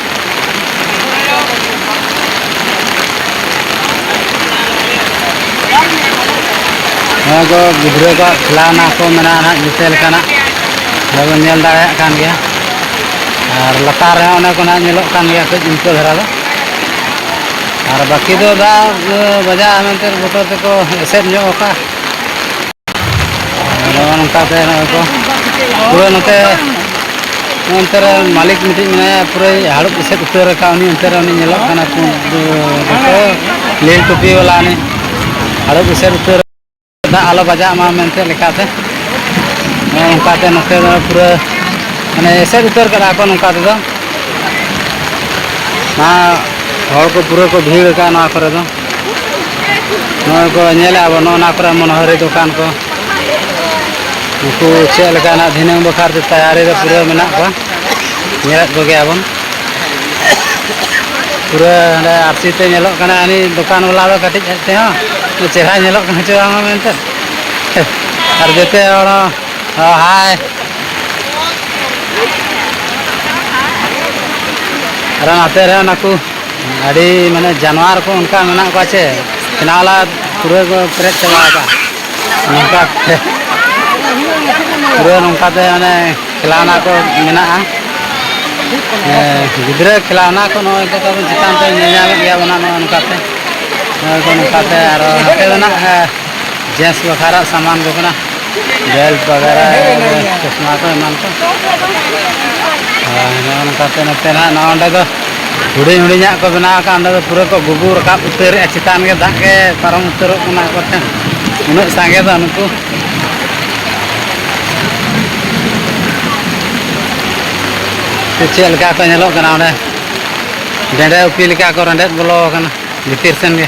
ᱱᱚᱣᱟ ᱠᱚ ᱜᱤᱫᱽᱨᱟᱹ ᱠᱚᱣᱟᱜ ᱠᱷᱮᱞᱟᱣᱱᱟ ᱠᱚ ᱢᱮᱱᱟᱜᱼᱟ ᱱᱟᱦᱟᱜ, ᱡᱮᱛᱮ ᱞᱮᱠᱟᱱᱟᱜ ᱵᱚᱱ ᱧᱮᱞ ᱫᱟᱲᱮᱭᱟᱜ ᱠᱟᱱ ᱜᱮᱭᱟ᱾ ᱟᱨ ᱞᱟᱛᱟᱨ ᱨᱮᱦᱚᱸ ᱚᱱᱮ ᱠᱚ ᱱᱟᱜ ᱧᱮᱞᱚᱜ ᱠᱟᱱ ᱜᱮᱭᱟ ᱠᱟᱹᱡ ᱤᱱᱠᱟᱹ ᱫᱷᱟᱨᱟ ᱫᱚ᱾ ᱟᱨ ᱵᱟᱹᱠᱤ ᱫᱚ ᱫᱟᱜ, ᱮ, ᱵᱟᱡᱟᱜᱼᱟ ᱢᱮᱱᱛᱮ ᱵᱚᱛᱚᱨ ᱛᱮᱠᱚ ᱮᱥᱮᱫ ᱧᱚᱜ ᱟᱠᱟᱫᱼᱟ᱾ ᱱᱚᱜᱼᱚ ᱱᱚᱝᱠᱟ ᱛᱮ ᱱᱚᱜᱼᱚᱭ ᱠᱚ ᱯᱩᱨᱟᱹ ᱱᱚᱛᱮ, ᱱᱚᱱᱛᱮ ᱨᱮ ᱢᱟᱹᱞᱤᱠ ᱢᱤᱫᱴᱤᱡ ᱢᱮᱱᱟᱭᱟ, ᱯᱩᱨᱟᱹᱭ ᱦᱟᱹᱲᱩᱵ ᱮᱥᱮᱫ ᱩᱛᱟᱹᱨ ᱟᱠᱟᱫ ᱩᱱᱤ᱾ ᱚᱱᱛᱮ ᱨᱮ ᱩᱱᱤ ᱧᱮᱞᱚᱜ ᱠᱟᱱᱟ, ᱠᱚ ᱡᱚᱛᱚ ᱞᱤᱞ ᱴᱩᱯᱤ ᱵᱟᱞᱟ ᱩᱱᱤ ᱦᱟᱹᱲᱩᱵ ᱮᱥᱮᱫ ᱩᱛᱟᱹᱨ, ᱫᱟᱜ ᱟᱞᱚ ᱵᱟᱡᱟᱜ ᱢᱟ ᱢᱮᱱᱛᱮ ᱞᱮᱠᱟᱛᱮ᱾ ᱱᱚᱜᱼᱚ ᱱᱚᱝᱠᱟᱛᱮ ᱱᱚᱛᱮ ᱫᱚ ᱯᱩᱨᱟᱹ ᱢᱟᱱᱮ ᱮᱥᱮᱫ ᱩᱛᱟᱹᱨ ᱠᱟᱫᱟ ᱠᱚ ᱱᱚᱝᱠᱟ ᱛᱮᱫᱚ᱾ ᱱᱚᱣᱟ ᱦᱚᱲ ᱠᱚ ᱯᱩᱨᱟᱹ ᱠᱚ ᱵᱷᱤᱲ ᱟᱠᱟᱫ ᱱᱚᱣᱟ ᱠᱚᱨᱮ ᱫᱚ᱾ ᱱᱚᱜᱼᱚᱭ ᱠᱚ ᱧᱮᱞᱮᱫᱼᱟ ᱵᱚᱱ, ᱱᱚᱜᱼᱚ ᱱᱚᱣᱟ ᱠᱚᱨᱮ ᱢᱚᱱᱳᱦᱟᱨᱤ ᱫᱚᱠᱟᱱ ᱠᱚ᱾ ᱩᱱᱠᱩ ᱪᱮᱫ ᱞᱮᱠᱟᱱᱟᱜ ᱫᱷᱤᱱᱟᱹᱝ ᱵᱟᱠᱷᱨᱟ ᱛᱮ ᱛᱮᱭᱟᱨᱤ ᱨᱮ ᱯᱩᱨᱟᱹ ᱢᱮᱱᱟᱜ ᱠᱚᱣᱟ, ᱧᱮᱞᱮᱫ ᱠᱚᱜᱮᱭᱟ ᱵᱚᱱ᱾ ᱯᱩᱨᱟᱹ ᱦᱟᱸᱰᱮ ᱟᱨᱥᱤ ᱛᱮ ᱧᱮᱞᱚᱜ ᱠᱟᱱᱟ, ᱩᱱᱤ ᱫᱚᱠᱟᱱ ᱵᱟᱞᱟ ᱫᱚ ᱠᱟᱹᱴᱤᱡ ᱟᱡ ᱛᱮᱦᱚᱸ ᱪᱮᱦᱨᱟ ᱧᱮᱞᱚᱜ ᱠᱟᱱᱟ ᱪᱮ ᱵᱟᱝᱟ ᱢᱮᱱᱛᱮ᱾ ᱟᱨ ᱡᱮᱛᱮ ᱦᱚᱲ ᱦᱚᱸ, ᱚ, ᱦᱟᱭ᱾ ᱟᱨ ᱱᱟᱛᱮ ᱨᱮ ᱚᱱᱟ ᱠᱚ ᱟᱹᱰᱤ ᱢᱟᱱᱮ ᱡᱟᱱᱣᱟᱨ ᱠᱚ ᱚᱱᱠᱟ ᱢᱮᱱᱟᱜ ᱠᱚᱣᱟ ᱪᱮ, ᱠᱷᱮᱞᱱᱟ ᱯᱩᱨᱟᱹ ᱠᱚ ᱯᱮᱨᱮᱡ ᱪᱟᱵᱟ ᱟᱠᱟᱫ᱾ ᱱᱚᱝᱠᱟ ᱛᱮ, ᱯᱩᱨᱟᱹ ᱱᱚᱝᱠᱟ ᱛᱮ ᱢᱟᱱᱮ ᱠᱷᱮᱞᱟᱣᱱᱟ ᱠᱚ ᱢᱮᱱᱟᱜᱼᱟ᱾ ᱦᱮᱸ, ᱜᱤᱫᱽᱨᱟᱹ ᱠᱷᱮᱞᱟᱣᱱᱟ ᱠᱚ ᱱᱚᱜᱼᱚᱭ ᱛᱚ ᱛᱟᱵᱚᱱ ᱪᱮᱛᱟᱱ ᱛᱮ ᱧᱮᱞ ᱧᱟᱢᱮᱫ ᱜᱮᱭᱟ ᱵᱚᱱ ᱱᱚᱜᱼᱚ ᱱᱚᱝᱠᱟ ᱛᱮ᱾ ᱱᱚᱜᱼᱚᱭ ᱠᱚ ᱱᱚᱝᱠᱟ ᱛᱮ ᱟᱨᱚ ᱱᱚᱛᱮ ᱫᱚ ᱱᱟᱜ, ᱮ, gents ᱵᱟᱠᱷᱨᱟ ᱥᱟᱢᱟᱱ ᱠᱚ ᱠᱟᱱᱟ, belt ᱵᱟᱜᱟᱨᱟ, ᱪᱚᱥᱢᱟ ᱠᱚ ᱮᱢᱟᱱ ᱠᱚ᱾ ᱦᱳᱭ, ᱱᱚᱜᱼᱚ ᱱᱚᱝᱠᱟ ᱛᱮ ᱱᱚᱛᱮ ᱱᱟᱜ ᱱᱚᱜᱼᱚ ᱱᱚᱸᱰᱮ ᱫᱚ ᱦᱩᱰᱤᱧ ᱦᱩᱰᱤᱧᱟᱜ ᱠᱚ ᱵᱮᱱᱟᱣ ᱟᱠᱟᱫ, ᱚᱸᱰᱮ ᱫᱚ ᱯᱩᱨᱟᱹ ᱠᱚ ᱜᱩᱜᱩ ᱨᱟᱠᱟᱵ ᱩᱛᱟᱹᱨᱮᱜᱼᱟ, ᱪᱮᱛᱟᱱ ᱜᱮ ᱫᱟᱜ ᱜᱮ ᱯᱟᱨᱚᱢ ᱩᱛᱟᱹᱨᱚᱜ ᱠᱟᱱᱟ ᱟᱠᱚ ᱴᱷᱮᱱ, ᱩᱱᱟᱹᱜ ᱥᱟᱸᱜᱮ ᱫᱚ ᱱᱩᱠᱩ᱾ ᱪᱮᱫ ᱞᱮᱠᱟ ᱠᱚ ᱧᱮᱞᱚᱜ ᱠᱟᱱᱟ ᱚᱸᱰᱮ, ᱰᱮᱸᱰᱮ ᱩᱯᱤ ᱞᱮᱠᱟ ᱠᱚ ᱨᱮᱸᱰᱮᱫ ᱵᱚᱞᱚ ᱟᱠᱟᱱᱟ ᱵᱷᱤᱛᱤᱨ ᱥᱮᱱ ᱜᱮ᱾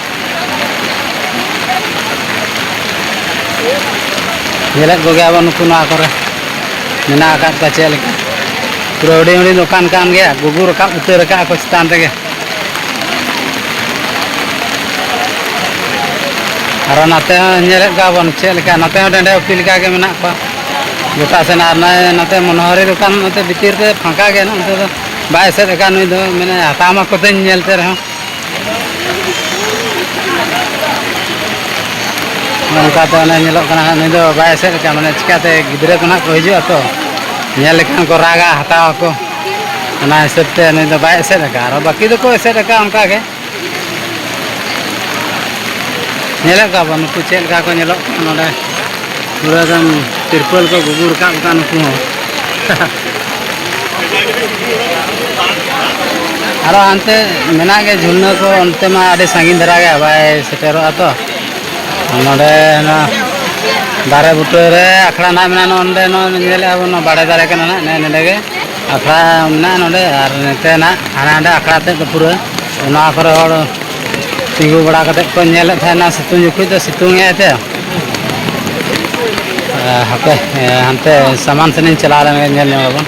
ᱧᱮᱞᱮᱫ ᱠᱚᱜᱮᱭᱟ ᱵᱚᱱ ᱱᱩᱠᱩ ᱱᱚᱣᱟ ᱠᱚᱨᱮ ᱢᱮᱱᱟᱜ ᱟᱠᱟᱫ ᱠᱚᱣᱟ ᱪᱮᱫ ᱞᱮᱠᱟ᱾ ᱯᱩᱨᱟᱹ ᱦᱩᱰᱤᱧ ᱦᱩᱰᱤᱧ ᱫᱚᱠᱟᱱ ᱠᱟᱱ ᱜᱮᱭᱟ, ᱜᱩᱜᱩ ᱨᱟᱠᱟᱵ ᱩᱛᱟᱹᱨ ᱟᱠᱟᱫᱼᱟ ᱠᱚ ᱪᱮᱛᱟᱱ ᱨᱮᱜᱮ᱾ ᱟᱨᱚ ᱱᱟᱛᱮ ᱦᱚᱸ ᱧᱮᱞᱮᱫ ᱠᱚᱣᱟ ᱵᱚᱱ ᱪᱮᱫ ᱞᱮᱠᱟ, ᱱᱟᱛᱮ ᱦᱚᱸ ᱰᱮᱸᱰᱮ ᱩᱯᱤ ᱞᱮᱠᱟ ᱜᱮ ᱢᱮᱱᱟᱜ ᱠᱚᱣᱟ ᱜᱚᱴᱟ ᱥᱮᱱ᱾ ᱟᱨ ᱱᱚᱜᱼᱚᱭ ᱱᱟᱛᱮ ᱢᱚᱱᱳᱦᱟᱨᱤ ᱫᱚᱠᱟᱱ ᱱᱚᱛᱮ ᱵᱷᱤᱛᱤᱨ ᱛᱮ ᱯᱷᱟᱸᱠᱟ ᱜᱮᱭᱟ, ᱱᱚᱛᱮ ᱫᱚ ᱵᱟᱭ ᱮᱥᱮᱫ ᱟᱠᱟᱫ ᱱᱩᱭ ᱫᱚ, ᱢᱟᱱᱮ ᱦᱟᱛᱟᱣ ᱢᱟ ᱠᱚᱛᱮᱧ ᱧᱮᱞᱛᱮ ᱨᱮᱦᱚᱸ᱾ ᱱᱚᱝᱠᱟᱛᱮ ᱚᱱᱮ ᱧᱮᱞᱚᱜ ᱠᱟᱱᱟ ᱦᱟᱸᱜ, ᱱᱩᱭ ᱫᱚ ᱵᱟᱭ ᱮᱥᱮᱫ ᱟᱠᱟᱫ, ᱢᱟᱱᱮ ᱪᱤᱠᱟᱹᱛᱮ ᱜᱤᱫᱽᱨᱟᱹ ᱠᱚ ᱱᱟᱦᱟᱜ ᱠᱚ ᱦᱤᱡᱩᱜᱼᱟ ᱛᱚ, ᱧᱮᱞ ᱞᱮᱠᱷᱟᱱ ᱠᱚ ᱨᱟᱜᱟ, ᱦᱟᱛᱟᱣ ᱟᱠᱚ᱾ ᱚᱱᱟ ᱦᱤᱥᱟᱹᱵ ᱛᱮ ᱱᱩᱭ ᱫᱚ ᱵᱟᱭ ᱮᱥᱮᱫ ᱟᱠᱟᱫᱼᱟ, ᱟᱨᱚ ᱵᱟᱹᱠᱤ ᱫᱚᱠᱚ ᱮᱥᱮᱫ ᱟᱠᱟᱫᱼᱟ ᱚᱱᱠᱟ ᱜᱮ᱾ ᱧᱮᱞᱮᱫ ᱠᱚᱣᱟ ᱵᱚᱱ ᱱᱩᱠᱩ ᱪᱮᱫ ᱞᱮᱠᱟ ᱠᱚ ᱧᱮᱞᱚᱜ ᱠᱟᱱᱟ ᱱᱚᱰᱮ, ᱯᱩᱨᱟᱹ ᱮᱠᱫᱚᱢ ᱛᱤᱨᱯᱚᱞ ᱠᱚ ᱜᱩᱜᱩᱲ ᱟᱠᱟᱫ ᱠᱚᱣᱟ ᱱᱩᱠᱩ ᱦᱚᱸ᱾ ᱟᱨᱚ ᱦᱟᱱᱛᱮ ᱢᱮᱱᱟᱜ ᱜᱮ ᱡᱷᱩᱞᱱᱟᱹ ᱠᱚ, ᱚᱱᱛᱮ ᱢᱟ ᱟᱹᱰᱤ ᱥᱟᱺᱜᱤᱧ ᱫᱷᱟᱨᱟ ᱜᱮᱭᱟ, ᱵᱟᱭ ᱥᱮᱴᱮᱨᱚᱜᱼᱟ ᱛᱚ᱾ ᱱᱚᱰᱮ ᱱᱚᱣᱟ ᱫᱟᱨᱮ ᱵᱩᱴᱟᱹ ᱨᱮ ᱟᱠᱷᱲᱟ ᱱᱟᱜ ᱢᱮᱱᱟᱜᱼᱟ, ᱱᱚᱰᱮ ᱱᱚᱜᱼᱚᱭ ᱧᱮᱞᱮᱫᱼᱟ ᱵᱚᱱ, ᱱᱚᱣᱟ ᱵᱟᱲᱮ ᱫᱟᱨᱮ ᱠᱟᱱᱟ ᱱᱟᱜ, ᱱᱮ ᱱᱚᱰᱮ ᱜᱮ ᱟᱠᱷᱲᱟ ᱢᱮᱱᱟᱜᱼᱟ ᱱᱚᱰᱮ, ᱟᱨ ᱱᱚᱛᱮ ᱱᱟᱜ ᱦᱟᱱᱟ ᱦᱟᱸᱰᱮ ᱟᱠᱷᱲᱟ ᱛᱮᱫ ᱫᱚ ᱯᱩᱨᱟᱹ ᱱᱚᱣᱟ ᱠᱚᱨᱮ ᱦᱚᱲ ᱛᱤᱸᱜᱩ ᱵᱟᱲᱟ ᱠᱟᱛᱮᱫ ᱠᱚ ᱧᱮᱞᱮᱫ ᱛᱟᱦᱮᱱᱟ, ᱥᱤᱛᱩᱝ ᱡᱚᱠᱷᱚᱡ ᱫᱚ ᱥᱤᱛᱩᱝ ᱮᱫᱟᱭ ᱛᱮ᱾ ᱦᱟᱯᱮ, ᱦᱟᱱᱛᱮ ᱥᱟᱢᱟᱱ ᱥᱮᱱ ᱤᱧ ᱪᱟᱞᱟᱣ ᱞᱮᱱ ᱜᱮ, ᱧᱮᱞ ᱧᱚᱜ ᱟᱵᱚᱱ᱾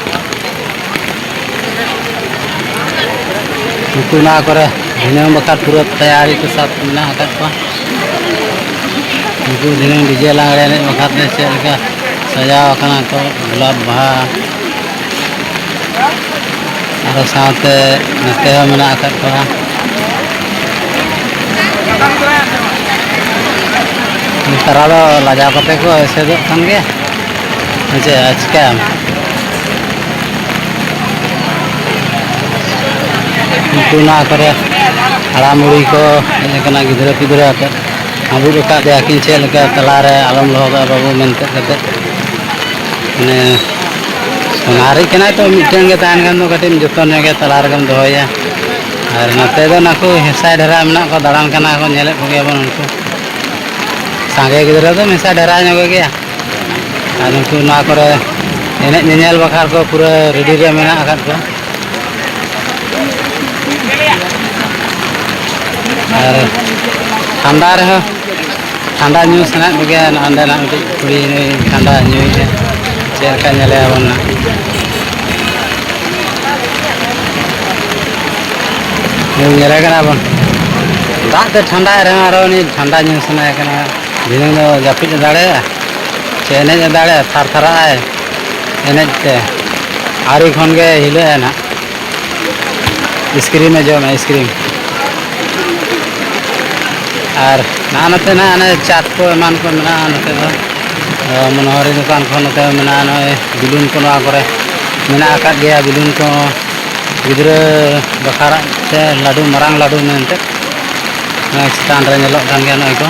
ᱱᱩᱠᱩ ᱱᱚᱣᱟ ᱠᱚᱨᱮ ᱫᱷᱤᱱᱟᱹᱝ ᱵᱟᱠᱷᱨᱟ ᱯᱩᱨᱟᱹ ᱛᱮᱭᱟᱨᱤ ᱠᱚ ᱥᱟᱵ ᱢᱮᱱᱟᱜ ᱟᱠᱟᱫ ᱠᱚᱣᱟ᱾ ᱱᱩᱠᱩ ᱫᱷᱤᱱᱟᱹᱝ ᱰᱤᱡᱮ ᱞᱟᱜᱽᱲᱮ ᱮᱱᱮᱡ ᱵᱟᱠᱷᱨᱟ ᱛᱮ ᱪᱮᱫ ᱞᱮᱠᱟ ᱥᱟᱡᱟᱣ ᱟᱠᱟᱱᱟ ᱠᱚ, ᱜᱳᱞᱟᱯ ᱵᱟᱦᱟ ᱟᱨᱚ ᱥᱟᱶᱛᱮ ᱱᱚᱛᱮ ᱦᱚᱸ ᱢᱮᱱᱟᱜ ᱟᱠᱟᱫ ᱠᱚᱣᱟ᱾ ᱛᱟᱨᱟ ᱫᱚ ᱞᱟᱡᱟᱣ ᱠᱟᱛᱮ ᱠᱚ ᱮᱥᱮᱫᱚᱜ ᱠᱟᱱ ᱜᱮᱭᱟ᱾ ᱦᱮᱸ ᱪᱮ, ᱪᱤᱠᱟᱹᱭᱟᱢ? ᱩᱱᱠᱩ ᱱᱚᱣᱟ ᱠᱚᱨᱮ ᱦᱟᱲᱟᱢ ᱵᱩᱲᱦᱤ ᱠᱚ ᱦᱮᱡ ᱟᱠᱟᱱᱟ, ᱜᱤᱫᱽᱨᱟᱹ ᱯᱤᱫᱽᱨᱟᱹ ᱟᱛᱮ ᱟᱹᱵᱩᱜ ᱟᱠᱟᱫ ᱫᱮᱭᱟ ᱠᱤᱱ, ᱪᱮᱫ ᱞᱮᱠᱟ ᱛᱟᱞᱟᱨᱮ ᱟᱞᱚᱢ ᱞᱚᱦᱚᱫᱚᱜᱼᱟ ᱵᱟᱹᱵᱩ ᱢᱮᱱᱛᱮ ᱠᱟᱛᱮ, ᱢᱟᱱᱮ ᱥᱚᱱᱟᱨᱤ ᱠᱟᱱᱟᱭ ᱛᱚ, ᱢᱤᱫᱴᱮᱱ ᱜᱮ ᱛᱟᱦᱮᱱ ᱠᱷᱟᱱ ᱫᱚ ᱠᱟᱹᱴᱤᱡ ᱮᱢ ᱡᱚᱛᱚᱱ ᱧᱚᱜ ᱜᱮᱭᱟ, ᱛᱟᱞᱟ ᱨᱮᱜᱮᱢ ᱫᱚᱦᱚᱭᱮᱭᱟ᱾ ᱟᱨ ᱱᱚᱛᱮ ᱫᱚ ᱱᱟᱠᱩ ᱦᱮᱸᱥᱟᱭ ᱰᱷᱮᱨᱟ ᱢᱮᱱᱟᱜ ᱠᱚᱣᱟ, ᱫᱟᱬᱟᱱ ᱠᱟᱱᱟ ᱠᱚ, ᱧᱮᱞᱮᱫ ᱠᱚᱜᱮᱭᱟ ᱵᱚᱱ ᱩᱱᱠᱩ᱾ ᱥᱟᱸᱜᱮ ᱜᱤᱫᱽᱨᱟᱹ ᱫᱚ ᱢᱮᱥᱟ ᱰᱷᱮᱨᱟ ᱧᱚᱜ ᱜᱮᱭᱟ᱾ ᱟᱨ ᱩᱱᱠᱩ ᱱᱚᱣᱟ ᱠᱚᱨᱮ ᱮᱱᱮᱡ ᱧᱮᱧᱮᱞ ᱵᱟᱠᱷᱨᱟ ᱠᱚ ᱯᱩᱨᱟᱹ ᱨᱮᱰᱤ ᱨᱮ ᱢᱮᱱᱟᱜ ᱟᱠᱟᱫ ᱠᱚᱣᱟ᱾ ᱟᱨ ᱴᱷᱟᱱᱰᱟ ᱨᱮᱦᱚᱸ, ᱴᱷᱟᱱᱰᱟ ᱧᱩ ᱥᱟᱱᱟᱭᱮᱫ ᱠᱚᱜᱮᱭᱟ᱾ ᱱᱚᱸᱰᱮᱱᱟᱜ ᱢᱤᱫᱴᱤᱡ ᱠᱩᱲᱤ ᱱᱩᱭ ᱴᱷᱟᱱᱰᱟ ᱧᱩᱭᱮᱫᱼᱟ, ᱪᱮᱫ ᱞᱮᱠᱟ ᱧᱮᱞᱮᱭᱟᱵᱚᱱ ᱱᱟᱜ᱾ ᱧᱮᱞᱮ ᱠᱟᱱᱟ ᱵᱚᱱ, ᱫᱟᱜ ᱛᱮ ᱴᱷᱟᱱᱰᱟᱭ ᱨᱮᱦᱚᱸ ᱟᱨᱚ ᱩᱱᱤ ᱴᱷᱟᱱᱰᱟ ᱧᱩ ᱥᱟᱱᱟᱭᱮ ᱠᱟᱱᱟ᱾ ᱫᱷᱤᱱᱟᱹᱝ ᱫᱚ ᱡᱟᱹᱯᱤᱫ ᱮ ᱫᱟᱲᱮᱭᱟᱜᱼᱟ ᱥᱮ ᱮᱱᱮᱡ ᱮ ᱫᱟᱲᱮᱭᱟᱜᱼᱟ? ᱛᱷᱟᱨ ᱛᱷᱟᱨᱟᱜ ᱟᱭ ᱮᱱᱮᱡ ᱛᱮ, ᱟᱹᱣᱨᱤ ᱠᱷᱚᱱ ᱜᱮ ᱦᱤᱞᱟᱹᱜ ᱟᱭ ᱱᱟᱜ᱾ ᱤᱥᱠᱨᱤᱢ ᱮ ᱡᱚᱢᱟ, ᱤᱥᱠᱨᱤᱢ᱾ ᱟᱨ ᱱᱚᱜᱼᱚ ᱱᱚᱛᱮ ᱱᱟᱜ ᱚᱱᱮ ᱪᱟᱴ ᱠᱚ ᱮᱢᱟᱱ ᱠᱚ ᱢᱮᱱᱟᱜᱼᱟ ᱱᱚᱛᱮ ᱫᱚ᱾ ᱟᱨ ᱢᱚᱱᱳᱦᱟᱨᱤ ᱫᱚᱠᱟᱱ ᱠᱚ ᱱᱚᱛᱮ ᱢᱮᱱᱟᱜᱼᱟ, ᱱᱚᱜᱼᱚᱭ ᱵᱮᱞᱩᱱ ᱠᱚ ᱱᱚᱣᱟ ᱠᱚᱨᱮ ᱢᱮᱱᱟᱜ ᱟᱠᱟᱫ ᱜᱮᱭᱟ, ᱵᱮᱞᱩᱱ ᱠᱚ᱾ ᱜᱤᱫᱽᱨᱟᱹ ᱵᱟᱠᱷᱨᱟ ᱥᱮ ᱞᱟᱹᱰᱩ, ᱢᱟᱨᱟᱝ ᱞᱟᱹᱰᱩ ᱢᱮᱱᱛᱮ᱾ ᱱᱚᱜᱼᱚᱭ ᱪᱮᱛᱟᱱ ᱨᱮ ᱧᱮᱞᱚᱜ ᱠᱟᱱ ᱜᱮᱭᱟ ᱱᱚᱜᱼᱚᱭ ᱠᱚ᱾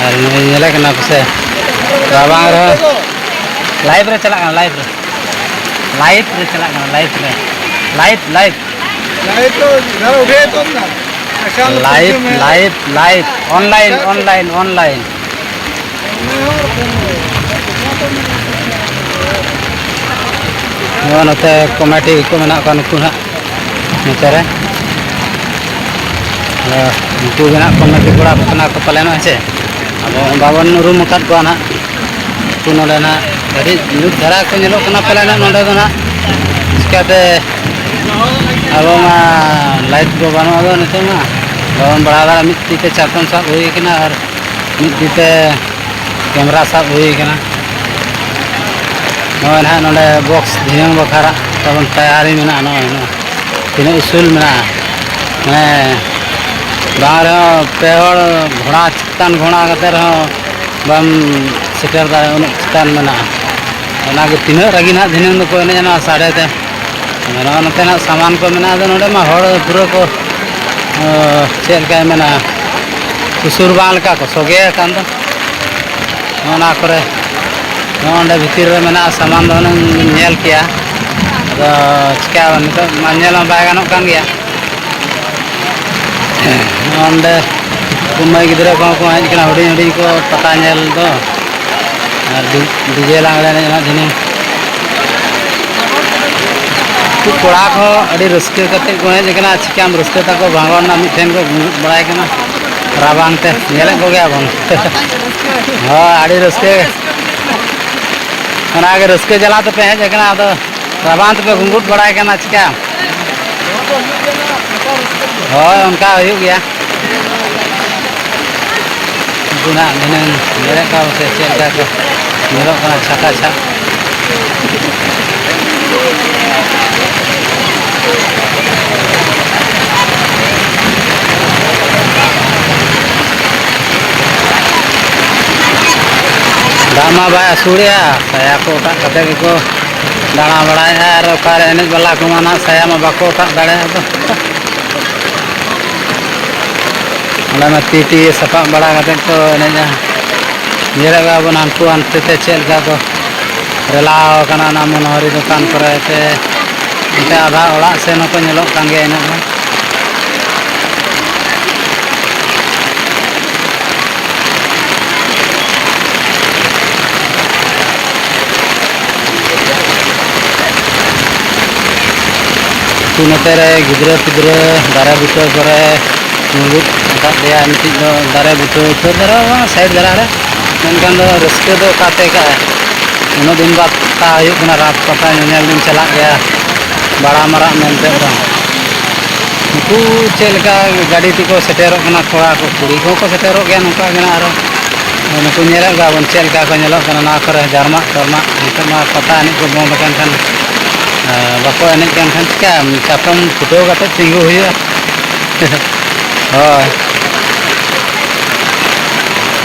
ᱟᱨ ᱱᱚᱜᱼᱚᱭ ᱧᱮᱞᱮ ᱠᱟᱱᱟ ᱯᱮᱥᱮ, ᱨᱟᱵᱟᱝ ᱨᱮᱦᱚᱸ ᱞᱟᱭᱤᱵᱷ ᱨᱮ ᱪᱟᱞᱟᱜ ᱠᱟᱱᱟ, ᱞᱟᱭᱤᱵᱷ ᱨᱮ, ᱞᱟᱭᱤᱵᱷ ᱨᱮ ᱪᱟᱞᱟᱜ ᱠᱟᱱᱟ, ᱞᱟᱭᱤᱵᱷ ᱨᱮ, ᱞᱟᱭᱤᱵᱷ, ᱞᱟᱭᱤᱵᱷ᱾ ᱞᱟᱭᱤᱵᱷ ᱫᱚ ᱫᱷᱟᱨᱟ ᱩᱴᱷᱟᱹᱣ ᱛᱚ ᱢᱮᱱᱟᱜ᱾ ᱟᱪᱪᱷᱟ, live, live, live, online, online, online᱾ ᱱᱚᱣᱟ ᱱᱚᱛᱮ ᱠᱚᱢᱤᱴᱤ ᱠᱚ ᱢᱮᱱᱟᱜ ᱠᱚᱣᱟ, ᱱᱩᱠᱩ ᱱᱟᱦᱟᱜ ᱱᱚᱛᱮ ᱨᱮ᱾ ᱟᱫᱚ ᱩᱱᱠᱩ ᱜᱮ ᱱᱟᱦᱟᱜ ᱠᱚᱢᱤᱴᱤ ᱠᱚᱲᱟ ᱠᱚ ᱠᱟᱱᱟ ᱠᱚ ᱯᱟᱞᱮᱱᱚᱜ, ᱦᱮᱸ ᱥᱮ? ᱟᱫᱚ ᱵᱟᱵᱚᱱ ᱩᱨᱩᱢ ᱟᱠᱟᱫ ᱠᱚᱣᱟ ᱱᱟᱦᱟᱜ᱾ ᱩᱱᱠᱩ ᱱᱚᱰᱮ ᱱᱟᱦᱟᱜ ᱟᱹᱰᱤ ᱧᱩᱛ ᱫᱷᱟᱨᱟ ᱠᱚ ᱧᱮᱞᱚᱜ ᱠᱟᱱᱟ ᱯᱟᱞᱮᱱᱚᱜ ᱱᱚᱰᱮ ᱫᱚ ᱱᱟᱦᱟᱜ᱾ ᱪᱤᱠᱟᱹᱛᱮ ᱟᱵᱚ ᱢᱟ ᱞᱟᱭᱤᱴ ᱠᱚ ᱵᱟᱹᱱᱩᱜᱼᱟ, ᱟᱫᱚ ᱱᱤᱛᱚᱜ ᱢᱟ ᱵᱟᱵᱚᱱ ᱵᱟᱲᱟᱭ ᱫᱟᱲᱮᱭᱟᱜᱼᱟ᱾ ᱢᱤᱫ ᱛᱤ ᱛᱮ ᱪᱟᱛᱚᱢ ᱥᱟᱵ ᱦᱩᱭ ᱠᱟᱱᱟ ᱟᱨ ᱢᱤᱫ ᱛᱤ ᱛᱮ ᱠᱮᱢᱮᱨᱟ ᱥᱟᱵ ᱦᱩᱭ ᱠᱟᱱᱟ᱾ ᱱᱚᱜᱼᱚᱭ ᱱᱟᱦᱟᱜ ᱱᱚᱰᱮ ᱵᱚᱠᱥ ᱫᱷᱤᱱᱟᱹᱝ ᱵᱟᱠᱷᱨᱟ ᱛᱟᱵᱚᱱ ᱛᱟᱭᱟᱨᱤ ᱢᱮᱱᱟᱜᱼᱟ᱾ ᱱᱚᱜᱼᱚᱭ ᱱᱚᱜᱼᱚᱭ ᱛᱤᱱᱟᱹᱜ ᱩᱥᱩᱞ ᱢᱮᱱᱟᱜᱼᱟ, ᱢᱟᱱᱮ ᱵᱟᱝ ᱨᱮᱦᱚᱸ ᱯᱮ ᱦᱚᱲ ᱜᱷᱚᱲᱟ ᱪᱮᱛᱟᱱ ᱜᱷᱚᱲᱟ ᱠᱟᱛᱮ ᱨᱮᱦᱚᱸ ᱵᱟᱢ ᱥᱮᱴᱮᱨ ᱫᱟᱲᱮᱭᱟᱜᱼᱟ, ᱩᱱᱟᱹᱜ ᱪᱮᱛᱟᱱ ᱢᱮᱱᱟᱜᱼᱟ᱾ ᱚᱱᱟᱜᱮ ᱛᱤᱱᱟᱹᱜ ᱨᱟᱹᱜᱤ ᱱᱟᱦᱟᱜ ᱫᱷᱤᱱᱟᱹᱝ ᱫᱚᱠᱚ ᱮᱱᱮᱡᱼᱟ ᱱᱚᱣᱟ ᱥᱟᱰᱮ ᱛᱮ᱾ ᱱᱚᱜᱼᱚ ᱱᱚᱛᱮᱱᱟᱜ ᱥᱟᱢᱟᱱ ᱠᱚ ᱢᱮᱱᱟᱜᱼᱟ, ᱟᱫᱚ ᱱᱚᱰᱮ ᱢᱟ ᱦᱚᱲ ᱯᱩᱨᱟᱹ ᱠᱚ, ᱚ, ᱪᱮᱫ ᱞᱮᱠᱟᱭ ᱢᱮᱱᱟ, ᱥᱩᱥᱩᱨ ᱵᱟᱝ ᱞᱮᱠᱟ ᱠᱚ ᱥᱚᱜᱮ ᱟᱠᱟᱱ ᱫᱚ᱾ ᱱᱚᱜᱼᱚ ᱱᱚᱣᱟ ᱠᱚᱨᱮ, ᱱᱚᱜᱼᱚ ᱱᱚᱸᱰᱮ ᱵᱷᱤᱛᱤᱨ ᱨᱮ ᱢᱮᱱᱟᱜᱼᱟ, ᱥᱟᱢᱟᱱ ᱫᱚ ᱦᱩᱱᱟᱹᱝ ᱵᱤᱱ ᱧᱮᱞ ᱠᱮᱭᱟ᱾ ᱟᱫᱚ ᱪᱤᱠᱟᱹ ᱱᱤᱛᱚᱜ ᱢᱟ ᱧᱮᱞ ᱦᱚᱸ ᱵᱟᱭ ᱜᱟᱱᱚᱜ ᱠᱟᱱ ᱜᱮᱭᱟ᱾ ᱱᱚᱸᱰᱮ ᱠᱩᱢᱟᱹᱭ ᱜᱤᱫᱽᱨᱟᱹ ᱠᱚᱦᱚᱸ ᱠᱚ ᱦᱮᱡ ᱠᱟᱱᱟ, ᱦᱩᱰᱤᱧ ᱦᱩᱰᱤᱧ ᱠᱚ ᱯᱟᱛᱟ ᱧᱮᱞ ᱫᱚ᱾ ᱟᱨ ᱰᱤ-, ᱰᱤᱡᱮ ᱞᱟᱜᱽᱬᱮ ᱮᱱᱮᱡ ᱨᱮᱱᱟᱜ ᱡᱤᱱᱤᱥ᱾ ᱩᱱᱠᱩ ᱠᱚᱲᱟ ᱠᱚ ᱟᱹᱰᱤ ᱨᱟᱹᱥᱠᱟᱹ ᱠᱟᱛᱮ ᱠᱚ ᱮᱱᱮᱡ ᱠᱟᱱᱟ᱾ ᱪᱤᱠᱟᱹᱢ ᱨᱟᱹᱥᱠᱟᱹ ᱛᱟᱠᱚ ᱵᱷᱟᱸᱜᱚᱲ ᱨᱮᱱᱟᱜ ᱢᱤᱫ ᱴᱷᱮᱱ ᱠᱚ ᱜᱩᱸᱜᱩᱫ ᱵᱟᱲᱟᱭ ᱠᱟᱱᱟ ᱨᱟᱵᱟᱝ ᱛᱮ᱾ ᱧᱮᱞᱮᱫ ᱠᱚᱜᱮᱭᱟ ᱵᱚᱱ᱾ ᱦᱳᱭ, ᱟᱹᱰᱤ ᱨᱟᱹᱥᱠᱟᱹ᱾ ᱚᱱᱟᱜᱮ ᱨᱟᱹᱥᱠᱟᱹ ᱡᱟᱞᱟ ᱛᱮᱯᱮ ᱦᱮᱡ ᱟᱠᱟᱱᱟ, ᱟᱫᱚ ᱨᱟᱵᱟᱝ ᱛᱮᱯᱮ ᱜᱩᱸᱜᱩᱫ ᱵᱟᱲᱟᱭ ᱠᱟᱱᱟ ᱪᱤᱠᱟᱹ? ᱦᱳᱭ, ᱚᱱᱠᱟ ᱦᱩᱭᱩᱜ ᱜᱮᱭᱟ᱾ ᱩᱱᱠᱩ ᱱᱟᱜ ᱫᱷᱤᱱᱟᱹᱝ ᱧᱮᱞᱮᱫ ᱠᱚᱣᱟ ᱯᱮ ᱪᱮᱫ ᱞᱮᱠᱟ ᱠᱚ ᱧᱮᱞᱚᱜ ᱠᱟᱱᱟ ᱪᱷᱟᱠᱟ ᱪᱷᱟᱠ᱾ ᱫᱟᱜ ᱢᱟ ᱵᱟᱭ ᱟᱹᱥᱩᱲᱮᱜᱼᱟ, ᱥᱟᱭᱟ ᱠᱚ ᱚᱴᱟᱜ ᱠᱟᱛᱮ ᱜᱮᱠᱚ ᱫᱟᱬᱟ ᱵᱟᱲᱟᱭᱮᱫᱼᱟ᱾ ᱟᱨ ᱚᱠᱟᱨᱮ ᱮᱱᱮᱡ ᱵᱟᱞᱟ ᱠᱚᱢᱟ ᱱᱟᱜ ᱥᱟᱭᱟ ᱢᱟ ᱵᱟᱠᱚ ᱚᱴᱟᱜ ᱫᱟᱲᱮᱭᱟᱜᱼᱟ ᱫᱚ᱾ ᱚᱸᱰᱮ ᱢᱟ ᱛᱤ ᱛᱮᱜᱮ ᱥᱟᱯᱟᱵ ᱵᱟᱲᱟ ᱠᱟᱛᱮ ᱠᱚ ᱮᱱᱮᱡᱼᱟ᱾ ᱧᱮᱞᱮᱫ ᱠᱚᱣᱟ ᱵᱚᱱ ᱦᱟᱱᱠᱩ ᱦᱟᱱᱛᱮ ᱛᱮ ᱪᱮᱫ ᱞᱮᱠᱟ ᱠᱚ ᱨᱮᱞᱟᱣ ᱠᱟᱱᱟ ᱚᱱᱟ ᱢᱚᱱᱳᱦᱟᱨᱤ ᱫᱚᱠᱟᱱ ᱠᱚᱨᱮ ᱛᱮ᱾ ᱚᱱᱛᱮ ᱟᱫᱷᱟ ᱚᱲᱟᱜ ᱥᱮᱱ ᱦᱚᱸᱠᱚ ᱧᱮᱞᱚᱜ ᱠᱟᱱ ᱜᱮᱭᱟ ᱤᱱᱟᱹᱜ ᱢᱟ᱾ ᱩᱱᱠᱩ ᱱᱚᱛᱮ ᱨᱮ ᱜᱤᱫᱽᱨᱟᱹ ᱯᱤᱫᱽᱨᱟᱹ ᱫᱟᱨᱮ ᱵᱩᱴᱟᱹ ᱠᱚᱨᱮ ᱢᱩᱲᱩᱫ ᱟᱠᱟᱫ ᱞᱮᱭᱟ ᱢᱤᱫᱴᱤᱡ ᱫᱚ ᱫᱟᱨᱮ ᱵᱩᱴᱟᱹ ᱩᱛᱟᱹᱨ ᱫᱷᱟᱨᱟ ᱵᱟᱝ, ᱥᱟᱭᱤᱰ ᱫᱷᱟᱨᱟ ᱨᱮ᱾ ᱢᱮᱱᱠᱷᱟᱱ ᱫᱚ ᱨᱟᱹᱥᱠᱟᱹ ᱫᱚ ᱚᱠᱟᱛᱮ ᱠᱟᱜᱼᱟ? ᱩᱱᱟᱹᱜ ᱫᱤᱱ ᱵᱟᱫᱽ ᱯᱟᱛᱟ ᱦᱩᱭᱩᱜ ᱠᱟᱱᱟ, ᱨᱟᱛ ᱯᱟᱛᱟ ᱧᱮᱧᱮᱞ ᱫᱚᱧ ᱪᱟᱞᱟᱜ ᱜᱮᱭᱟ ᱵᱟᱲᱟ ᱢᱟᱨᱟᱜ ᱢᱮᱱᱛᱮ ᱫᱚ᱾ ᱱᱩᱠᱩ ᱪᱮᱫ ᱞᱮᱠᱟ ᱜᱟᱹᱰᱤ ᱛᱮᱠᱚ ᱥᱮᱴᱮᱨᱚᱜ ᱠᱟᱱᱟ, ᱠᱚᱲᱟ ᱠᱚ, ᱠᱩᱲᱤ ᱠᱚᱦᱚᱸ ᱠᱚ ᱥᱮᱴᱮᱨᱚᱜ ᱜᱮᱭᱟ ᱱᱚᱝᱠᱟ ᱜᱮ ᱱᱟᱜ ᱟᱨᱚ᱾ ᱱᱩᱠᱩ ᱧᱮᱞᱮᱫ ᱠᱚᱣᱟ ᱵᱚᱱ ᱪᱮᱫ ᱞᱮᱠᱟ ᱠᱚ ᱧᱮᱞᱚᱜ ᱠᱟᱱᱟ ᱱᱚᱣᱟ ᱠᱚᱨᱮ, ᱡᱟᱨᱢᱟᱜ ᱴᱚᱨᱢᱟᱜ᱾ ᱱᱤᱛᱚᱜ ᱢᱟ ᱯᱟᱛᱟ ᱮᱱᱮᱡ ᱠᱚ ᱵᱚᱱᱫ ᱟᱠᱟᱱ ᱠᱷᱟᱱ, ᱟᱨ ᱵᱟᱠᱚ ᱮᱱᱮᱡ ᱠᱟᱱ ᱠᱷᱟᱱ ᱪᱤᱠᱟᱹᱭᱟᱢ? ᱪᱟᱛᱚᱢ ᱯᱷᱩᱴᱟᱹᱣ ᱠᱟᱛᱮ ᱛᱤᱸᱜᱩ ᱦᱩᱭᱩᱜᱼᱟ᱾ ᱦᱳᱭ᱾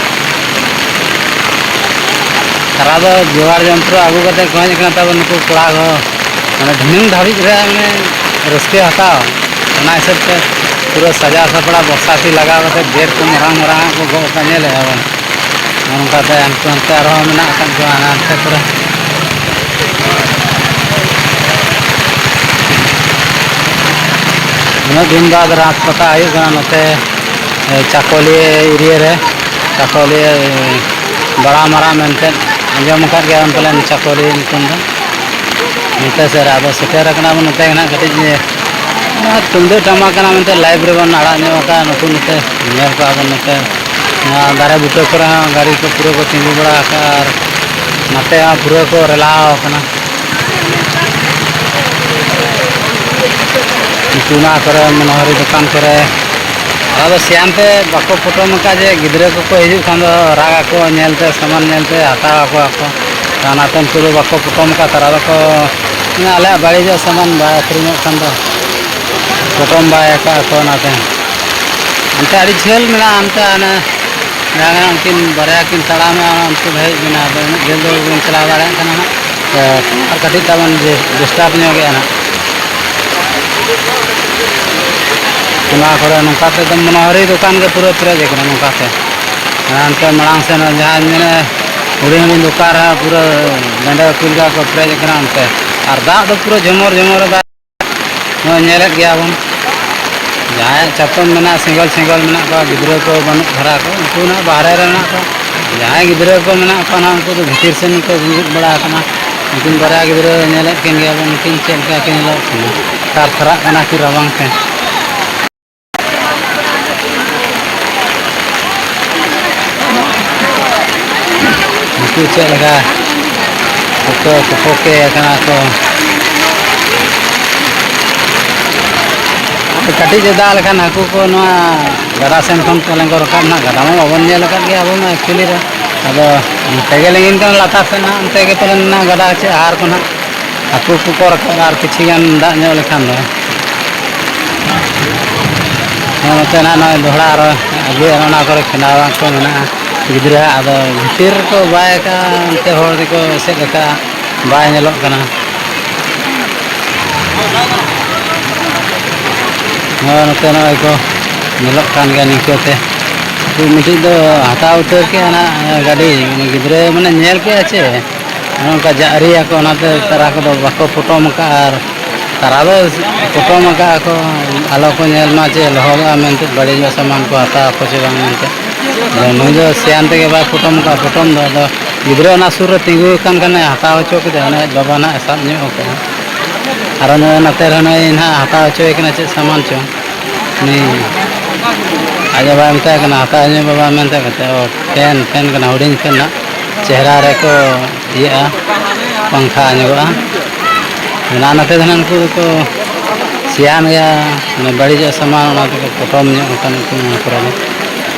ᱛᱟᱨᱟ ᱫᱚ ᱡᱚᱜᱟᱲ ᱡᱚᱱᱛᱨᱚ ᱟᱹᱜᱩ ᱠᱟᱛᱮ ᱠᱚ ᱦᱮᱡ ᱟᱠᱟᱱᱟ ᱛᱟᱵᱚᱱ ᱱᱩᱠᱩ ᱠᱚᱲᱟ ᱠᱚ᱾ ᱢᱟᱱᱮ ᱫᱷᱤᱱᱟᱹᱝ ᱫᱷᱟᱹᱵᱤᱡ ᱨᱮ ᱢᱟᱱᱮ ᱨᱟᱹᱥᱠᱟᱹ ᱦᱟᱛᱟᱣ᱾ ᱚᱱᱟ ᱦᱤᱥᱟᱹᱵ ᱛᱮ ᱯᱩᱨᱟᱹ ᱥᱟᱡᱟᱣ ᱥᱟᱯᱲᱟᱣ ᱵᱚᱠᱥᱟ ᱠᱚ ᱞᱟᱜᱟᱣ ᱠᱟᱛᱮ ᱜᱮᱴ ᱠᱚ ᱢᱟᱨᱟᱝ ᱢᱟᱨᱟᱝ ᱟᱜ ᱠᱚ ᱜᱚᱜ ᱟᱠᱟᱫ ᱧᱮᱞᱮᱫᱼᱟ ᱵᱚᱱ᱾ ᱱᱚᱜᱼᱚ ᱱᱚᱝᱠᱟᱛᱮ ᱦᱟᱱᱛᱮ ᱱᱟᱛᱮ ᱟᱨᱦᱚᱸ ᱢᱮᱱᱟᱜ ᱟᱠᱟᱫ ᱠᱚᱣᱟ ᱦᱟᱱᱟ ᱦᱟᱱᱛᱮ ᱠᱚᱨᱮ᱾ ᱩᱱᱟᱹᱜ ᱫᱤᱱ ᱵᱟᱫᱽ ᱨᱟᱛ ᱯᱟᱛᱟ ᱦᱩᱭᱩᱜ ᱠᱟᱱᱟ ᱱᱚᱛᱮ, ᱮ, ᱪᱟᱠᱚᱞᱤᱭᱟᱹ ᱮᱨᱤᱭᱟ ᱨᱮ, ᱪᱟᱠᱚᱞᱤᱭᱟᱹ, ᱮ, ᱵᱟᱲᱟ ᱢᱟᱨᱟ ᱢᱮᱱᱛᱮ ᱟᱸᱡᱚᱢ ᱟᱠᱟᱫ ᱜᱮᱭᱟ ᱵᱚᱱ ᱯᱟᱞᱮᱱ ᱪᱟᱠᱚᱞᱤᱭᱟᱹ ᱧᱩᱛᱩᱢ ᱫᱚ᱾ ᱱᱚᱛᱮ ᱥᱮᱫ ᱨᱮ ᱟᱫᱚ ᱥᱮᱴᱮᱨ ᱟᱠᱟᱱᱟ ᱵᱚᱱ ᱱᱚᱛᱮ ᱜᱮ ᱱᱟᱜ ᱠᱟᱹᱴᱤᱡ, ᱮ, ᱱᱚᱣᱟ ᱛᱩᱢᱫᱟᱹᱜ ᱴᱟᱢᱟᱠ ᱠᱟᱱᱟ ᱢᱮᱱᱛᱮ ᱞᱟᱭᱤᱵᱷ ᱨᱮᱵᱚᱱ ᱟᱲᱟᱜ ᱧᱚᱜ ᱟᱠᱟᱫᱼᱟ᱾ ᱱᱩᱠᱩ ᱱᱚᱛᱮ ᱧᱮᱞ ᱠᱚᱣᱟ ᱵᱚᱱ ᱱᱚᱛᱮ ᱱᱚᱣᱟ ᱫᱟᱨᱮ ᱵᱩᱴᱟᱹ ᱠᱚᱨᱮ ᱦᱚᱸ ᱜᱟᱹᱰᱤ ᱠᱚ ᱯᱩᱨᱟᱹ ᱠᱚ ᱛᱤᱸᱜᱩ ᱵᱟᱲᱟ ᱟᱠᱟᱫᱼᱟ ᱟᱨ ᱱᱚᱛᱮ ᱦᱚᱸ ᱯᱩᱨᱟᱹ ᱠᱚ ᱨᱮᱞᱟᱣ ᱟᱠᱟᱱᱟ᱾ ᱩᱱᱠᱩ ᱚᱱᱟ ᱠᱚᱨᱮ ᱢᱚᱱᱳᱦᱟᱨᱤ ᱫᱚᱠᱟᱱ ᱠᱚᱨᱮ᱾ ᱟᱫᱚ ᱥᱮᱭᱟᱱ ᱛᱮ ᱵᱟᱠᱚ ᱯᱚᱴᱚᱢ ᱟᱠᱟᱫ ᱡᱮ ᱜᱤᱫᱽᱨᱟᱹ ᱠᱚᱠᱚ ᱦᱤᱡᱩᱜ ᱠᱷᱟᱱ ᱫᱚ ᱨᱟᱜ ᱟᱠᱚ ᱧᱮᱞᱛᱮ, ᱥᱟᱢᱟᱱ ᱧᱮᱞᱛᱮ ᱦᱟᱛᱟᱣ ᱟᱠᱚ ᱟᱠᱚ᱾ ᱚᱱᱟᱛᱮ ᱩᱱᱠᱩ ᱫᱚ ᱵᱟᱠᱚ ᱯᱚᱴᱚᱢ ᱟᱠᱟᱫ, ᱛᱟᱨᱟ ᱫᱚᱠᱚ ᱢᱮᱱᱟ, "ᱟᱞᱮᱭᱟᱜ ᱵᱟᱹᱲᱤᱡᱚᱜ ᱥᱟᱢᱟᱱ ᱵᱟᱭ ᱟᱹᱠᱷᱨᱤᱧᱚᱜ ᱠᱷᱟᱱ ᱫᱚ ᱯᱚᱴᱚᱢ ᱵᱟᱭ ᱟᱠᱟᱫ ᱟᱠᱚ", ᱚᱱᱟᱛᱮ᱾ ᱦᱟᱱᱛᱮ ᱟᱹᱰᱤ ᱡᱷᱟᱹᱞ ᱢᱮᱱᱟᱜᱼᱟ, ᱦᱟᱱᱛᱮ ᱦᱟᱱᱮ ᱡᱟᱦᱟᱸ ᱠᱟᱱᱟ, ᱩᱱᱠᱤᱱ ᱵᱟᱨᱭᱟ ᱠᱤᱱ ᱛᱟᱲᱟᱢᱮᱜᱼᱟ, ᱚᱱᱟ ᱚᱱᱛᱮ ᱫᱷᱟᱹᱵᱤᱡ ᱢᱮᱱᱟᱜᱼᱟ᱾ ᱟᱫᱚ ᱩᱱᱟᱹᱜ ᱡᱷᱟᱹᱞ ᱫᱚ ᱵᱟᱹᱧ ᱪᱟᱞᱟᱣ ᱫᱟᱲᱮᱭᱟᱜ ᱠᱟᱱᱟ ᱦᱟᱸᱜ᱾ ᱟᱨ ᱠᱟᱹᱴᱤᱡ ᱛᱟᱵᱚᱱ ᱰᱤᱥᱴᱟᱨᱵ ᱧᱚᱜ ᱜᱮᱭᱟ ᱱᱟᱦᱟᱜ᱾ ᱚᱱᱟ ᱠᱚᱨᱮ ᱱᱚᱝᱠᱟ ᱛᱮᱫᱚ ᱢᱚᱱᱳᱦᱟᱨᱤ ᱫᱚᱠᱟᱱ ᱜᱮ ᱯᱩᱨᱟᱹ ᱯᱮᱨᱮᱡ ᱟᱠᱟᱱᱟ ᱱᱚᱝᱠᱟ ᱛᱮ᱾ ᱦᱟᱱᱛᱮ ᱢᱟᱲᱟᱝ ᱥᱮᱱ ᱡᱟᱦᱟᱸ ᱢᱮᱱᱟ ᱦᱩᱰᱤᱧ ᱦᱩᱰᱤᱧ ᱫᱚᱠᱟᱱ ᱨᱮᱦᱚᱸ ᱯᱩᱨᱟᱹ ᱱᱚᱸᱰᱮ ᱠᱚ ᱞᱮᱠᱟ ᱠᱚ ᱯᱮᱨᱮᱡ ᱟᱠᱟᱱᱟ ᱚᱱᱛᱮ᱾ ᱟᱨ ᱫᱟᱜ ᱫᱚ ᱯᱩᱨᱟᱹ ᱡᱷᱚᱢᱚᱨ ᱡᱷᱚᱢᱚᱨ ᱮ ᱫᱟᱜ᱾ ᱱᱚᱜᱼᱚᱭ ᱧᱮᱞᱮᱫ ᱜᱮᱭᱟ ᱵᱚᱱ, ᱡᱟᱦᱟᱸᱭᱟᱜ ᱪᱟᱛᱚᱢ ᱢᱮᱱᱟᱜᱼᱟ, ᱥᱮᱸᱜᱮᱞ ᱥᱮᱸᱜᱮᱞ ᱢᱮᱱᱟᱜ ᱠᱚᱣᱟ, ᱜᱤᱫᱽᱨᱟᱹ ᱠᱚ ᱵᱟᱹᱱᱩᱜ ᱫᱷᱟᱨᱟ ᱠᱚ, ᱩᱱᱠᱩ ᱱᱟᱜ ᱵᱟᱦᱨᱮ ᱨᱮ ᱢᱮᱱᱟᱜ ᱠᱚᱣᱟ᱾ ᱡᱟᱦᱟᱸᱭ ᱜᱤᱫᱽᱨᱟᱹ ᱠᱚ ᱢᱮᱱᱟᱜ ᱠᱚᱣᱟ ᱱᱟᱜ, ᱩᱱᱠᱩ ᱫᱚ ᱵᱷᱤᱛᱤᱨ ᱥᱮᱱ ᱠᱚ ᱫᱩᱲᱩᱵ ᱵᱟᱲᱟ ᱟᱠᱟᱱᱟ᱾ ᱩᱱᱠᱤᱱ ᱵᱟᱨᱭᱟ ᱜᱤᱫᱽᱨᱟᱹ ᱧᱮᱞᱮᱫ ᱠᱤᱱ ᱜᱮᱭᱟ ᱵᱚᱱ, ᱩᱱᱠᱤᱱ ᱪᱮᱫ ᱞᱮᱠᱟ ᱠᱤᱱ ᱧᱮᱞᱚᱜ ᱠᱟᱱᱟ, ᱛᱷᱟᱨ ᱛᱷᱟᱨᱟᱜ ᱠᱟᱱᱟ ᱠᱤᱱ ᱨᱟᱵᱟᱝ ᱛᱮ᱾ ᱱᱩᱠᱩ ᱪᱮᱫ ᱞᱮᱠᱟ ᱠᱚᱠᱚ ᱠᱚᱯᱚᱠᱮ ᱟᱠᱟᱱᱟ ᱠᱚ᱾ ᱠᱟᱹᱴᱤᱡ ᱮ ᱫᱟᱜ ᱞᱮᱠᱷᱟᱱ ᱦᱟᱹᱠᱩ ᱠᱚ ᱱᱚᱣᱟ ᱜᱟᱰᱟ ᱥᱮᱱ ᱠᱷᱚᱱ ᱠᱚ ᱞᱮᱸᱜᱚ ᱨᱟᱠᱟᱵ ᱱᱟᱜ᱾ ᱜᱟᱰᱟ ᱢᱟ ᱵᱟᱵᱚᱱ ᱧᱮᱞ ᱟᱠᱟᱫ ᱜᱮᱭᱟ ᱟᱵᱚ ᱢᱟ actually ᱨᱮ᱾ ᱟᱫᱚ ᱱᱚᱛᱮ ᱜᱮ ᱞᱤᱸᱜᱤᱱ ᱠᱟᱱᱟ ᱞᱟᱛᱟᱨ ᱥᱮᱱ ᱱᱟᱜ, ᱚᱱᱛᱮ ᱜᱮ ᱯᱟᱞᱮᱱ ᱱᱟᱜ ᱜᱟᱰᱟ ᱪᱮ ᱟᱦᱟᱨ ᱠᱚ ᱱᱟᱜ ᱦᱟᱹᱠᱩ ᱠᱚᱠᱚ ᱨᱟᱠᱟᱵᱼᱟ ᱟᱨ ᱠᱤᱪᱷᱤ ᱜᱟᱱ ᱫᱟᱜ ᱧᱚᱜ ᱞᱮᱠᱷᱟᱱ ᱫᱚ᱾ ᱦᱚᱸ, ᱱᱚᱛᱮ ᱱᱟᱜ ᱱᱚᱜᱼᱚᱭ ᱫᱚᱦᱲᱟ ᱟᱨᱚ ᱟᱹᱜᱩᱭᱟ, ᱚᱱᱟ ᱠᱚᱨᱮ ᱠᱷᱮᱸᱰᱟᱣᱟᱜ ᱠᱚ ᱢᱮᱱᱟᱜᱼᱟ ᱜᱤᱫᱽᱨᱟᱹ᱾ ᱟᱫᱚ ᱵᱷᱤᱛᱤᱨ ᱨᱮᱠᱚ ᱵᱟᱭ ᱠᱟᱜᱼᱟ, ᱚᱱᱛᱮ ᱦᱚᱲ ᱜᱮᱠᱚ ᱮᱥᱮᱫ ᱟᱠᱟᱫᱼᱟ, ᱵᱟᱭ ᱧᱮᱞᱚᱜ ᱠᱟᱱᱟ᱾ ᱦᱚᱸ, ᱱᱚᱛᱮ ᱱᱚᱜᱼᱚᱭ ᱠᱚ ᱧᱮᱞᱚᱜ ᱠᱟᱱ ᱜᱮᱭᱟ ᱱᱤᱝᱠᱟᱹ ᱛᱮ᱾ ᱩᱱᱠᱩ ᱢᱤᱫᱴᱤᱡ ᱫᱚ ᱦᱟᱛᱟᱣ ᱩᱛᱟᱹᱨ ᱠᱮᱜᱼᱟ ᱱᱟᱜ ᱜᱟᱹᱰᱤ, ᱩᱱᱤ ᱜᱤᱫᱽᱨᱟᱹ ᱢᱟᱱᱮ ᱧᱮᱞ ᱠᱮᱜᱼᱟ ᱪᱮ, ᱱᱚᱜᱼᱚ ᱱᱚᱝᱠᱟ ᱡᱟᱜ ᱟᱹᱨᱤᱭᱟᱠᱚ, ᱚᱱᱟᱛᱮ ᱛᱟᱨᱟ ᱠᱚᱫᱚ ᱵᱟᱠᱚ ᱯᱚᱴᱚᱢ ᱟᱠᱟᱫᱼᱟ᱾ ᱟᱨ ᱛᱟᱨᱟ ᱫᱚ ᱯᱚᱴᱚᱢ ᱟᱠᱟᱫᱼᱟ ᱠᱚ, ᱟᱞᱚ ᱠᱚ ᱧᱮᱞ ᱢᱟ ᱡᱮ ᱞᱚᱦᱚᱫᱚᱜᱼᱟ ᱢᱮᱱᱛᱮ, ᱵᱟᱹᱲᱤᱡᱚᱜ ᱥᱟᱢᱟᱱ ᱠᱚ ᱦᱟᱛᱟᱣ ᱟᱠᱚ ᱪᱮ ᱵᱟᱝ ᱢᱮᱱᱛᱮ᱾ ᱟᱫᱚ ᱱᱩᱭ ᱫᱚ ᱥᱮᱭᱟᱱ ᱛᱮᱜᱮ ᱵᱟᱭ ᱯᱚᱴᱚᱢ ᱟᱠᱟᱫᱼᱟ ᱯᱚᱴᱚᱢ ᱫᱚ᱾ ᱟᱫᱚ ᱜᱤᱫᱽᱨᱟᱹ ᱚᱱᱟ ᱥᱩᱨ ᱨᱮ ᱛᱤᱸᱜᱩ ᱟᱠᱟᱱ ᱠᱷᱟᱱᱮ ᱦᱟᱛᱟᱣ ᱦᱚᱪᱚ ᱠᱮᱫᱟ, ᱚᱱᱮ ᱟᱡ ᱵᱟᱵᱟ ᱱᱟᱦᱟᱜ ᱮ ᱥᱟᱵ ᱧᱚᱜ ᱟᱠᱟᱫᱼᱟ᱾ ᱟᱨᱚ ᱱᱩᱭ ᱱᱚᱛᱮ ᱨᱮ ᱱᱩᱭ ᱱᱟᱦᱟᱜ ᱦᱟᱛᱟᱣ ᱦᱚᱪᱚᱭᱮ ᱠᱟᱱᱟ ᱪᱮᱫ ᱥᱟᱢᱟᱱ ᱪᱚᱝ᱾ ᱩᱱᱤ ᱟᱡ ᱵᱟᱵᱟᱭ ᱢᱮᱛᱟᱭ ᱠᱟᱱᱟ, "ᱦᱟᱛᱟᱣ ᱧᱚᱜ ᱵᱟᱵᱟ" ᱢᱮᱱᱛᱮ ᱠᱟᱛᱮ, ᱚ, ᱯᱷᱮᱱ, ᱯᱷᱮᱱ ᱠᱟᱱᱟ, ᱦᱩᱰᱤᱧ ᱯᱷᱮᱱ ᱱᱟᱜ, ᱪᱮᱦᱨᱟ ᱨᱮᱠᱚ ᱤᱭᱟᱹᱜᱼᱟ, ᱯᱟᱝᱠᱷᱟ ᱧᱚᱜᱚᱜᱼᱟ᱾ ᱚᱱᱟ ᱱᱚᱛᱮ ᱫᱚ ᱱᱟᱜ ᱱᱩᱠᱩ ᱫᱚᱠᱚ ᱥᱮᱭᱟᱱ ᱜᱮᱭᱟ, ᱢᱟᱱᱮ ᱵᱟᱹᱲᱤᱡᱚᱜ ᱥᱟᱢᱟᱱ, ᱚᱱᱟ ᱛᱮᱠᱚ ᱯᱚᱴᱚᱢ ᱧᱚᱜ ᱟᱠᱟᱱ ᱩᱱᱠᱩ ᱱᱚᱣᱟ ᱠᱚᱨᱮ ᱫᱚ᱾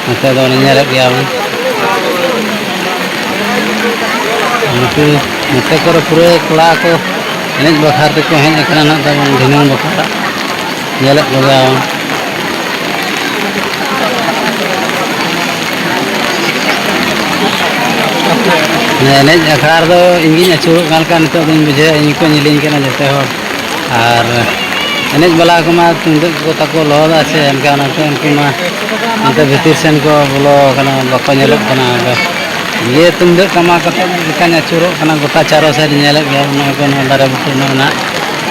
ᱱᱚᱛᱮ ᱫᱚ ᱚᱱᱮ ᱧᱮᱞᱮᱫ ᱜᱮᱭᱟ ᱵᱚᱱ᱾ ᱱᱩᱠᱩ ᱱᱚᱛᱮ ᱠᱚᱨᱮ ᱯᱩᱨᱟᱹ ᱠᱚᱲᱟ ᱠᱚ ᱮᱱᱮᱡ ᱵᱟᱠᱷᱨᱟ ᱛᱮᱠᱚ ᱦᱮᱡ ᱟᱠᱟᱱᱟ ᱱᱟᱜ ᱛᱟᱵᱚᱱ ᱫᱷᱤᱱᱟᱹᱝ ᱵᱟᱠᱷᱨᱟ᱾ ᱧᱮᱞᱮᱫ ᱠᱚᱜᱮᱭᱟ ᱵᱚᱱ᱾ ᱮᱱᱮᱡ ᱟᱠᱷᱲᱟ ᱨᱮᱫᱚ ᱤᱧᱜᱤᱧ ᱟᱹᱪᱩᱨᱚᱜ ᱠᱟᱱ ᱞᱮᱠᱟ ᱱᱤᱛᱚᱜ ᱫᱚᱧ ᱵᱩᱡᱷᱟᱹᱣᱮᱫᱼᱟ, ᱤᱧ ᱜᱮᱠᱚ ᱧᱮᱞᱤᱧ ᱠᱟᱱᱟ ᱡᱚᱛᱚ ᱦᱚᱲ᱾ ᱟᱨ ᱮᱱᱮᱡ ᱵᱟᱞᱟ ᱠᱚᱢᱟ ᱛᱩᱢᱫᱟᱹᱜ ᱠᱚ ᱛᱟᱠᱚ ᱞᱚᱦᱚᱫᱟ ᱥᱮ, ᱮᱱᱠᱷᱟᱱ ᱚᱱᱟᱛᱮ ᱩᱱᱠᱩ ᱢᱟ ᱚᱱᱛᱮ ᱵᱷᱤᱛᱤᱨ ᱥᱮᱱ ᱠᱚ ᱵᱚᱞᱚ ᱟᱠᱟᱱᱟ, ᱵᱟᱠᱚ ᱧᱮᱞᱚᱜ ᱠᱟᱱᱟ᱾ ᱟᱫᱚ ᱤᱭᱟᱹ ᱛᱩᱢᱫᱟᱹᱜ ᱴᱟᱢᱟᱠ ᱟᱛᱮᱫ ᱞᱮᱠᱟᱧ ᱟᱹᱪᱩᱨᱚᱜ ᱠᱟᱱᱟ ᱜᱚᱴᱟ ᱪᱟᱨᱚ ᱥᱮᱫ ᱧᱮᱞᱮᱫ ᱜᱮᱭᱟ, ᱱᱚᱜᱼᱚᱭ ᱠᱚ ᱱᱚᱣᱟ ᱫᱟᱨᱮ ᱵᱩᱴᱟᱹ ᱱᱚᱜᱼᱚᱭ ᱱᱟᱜ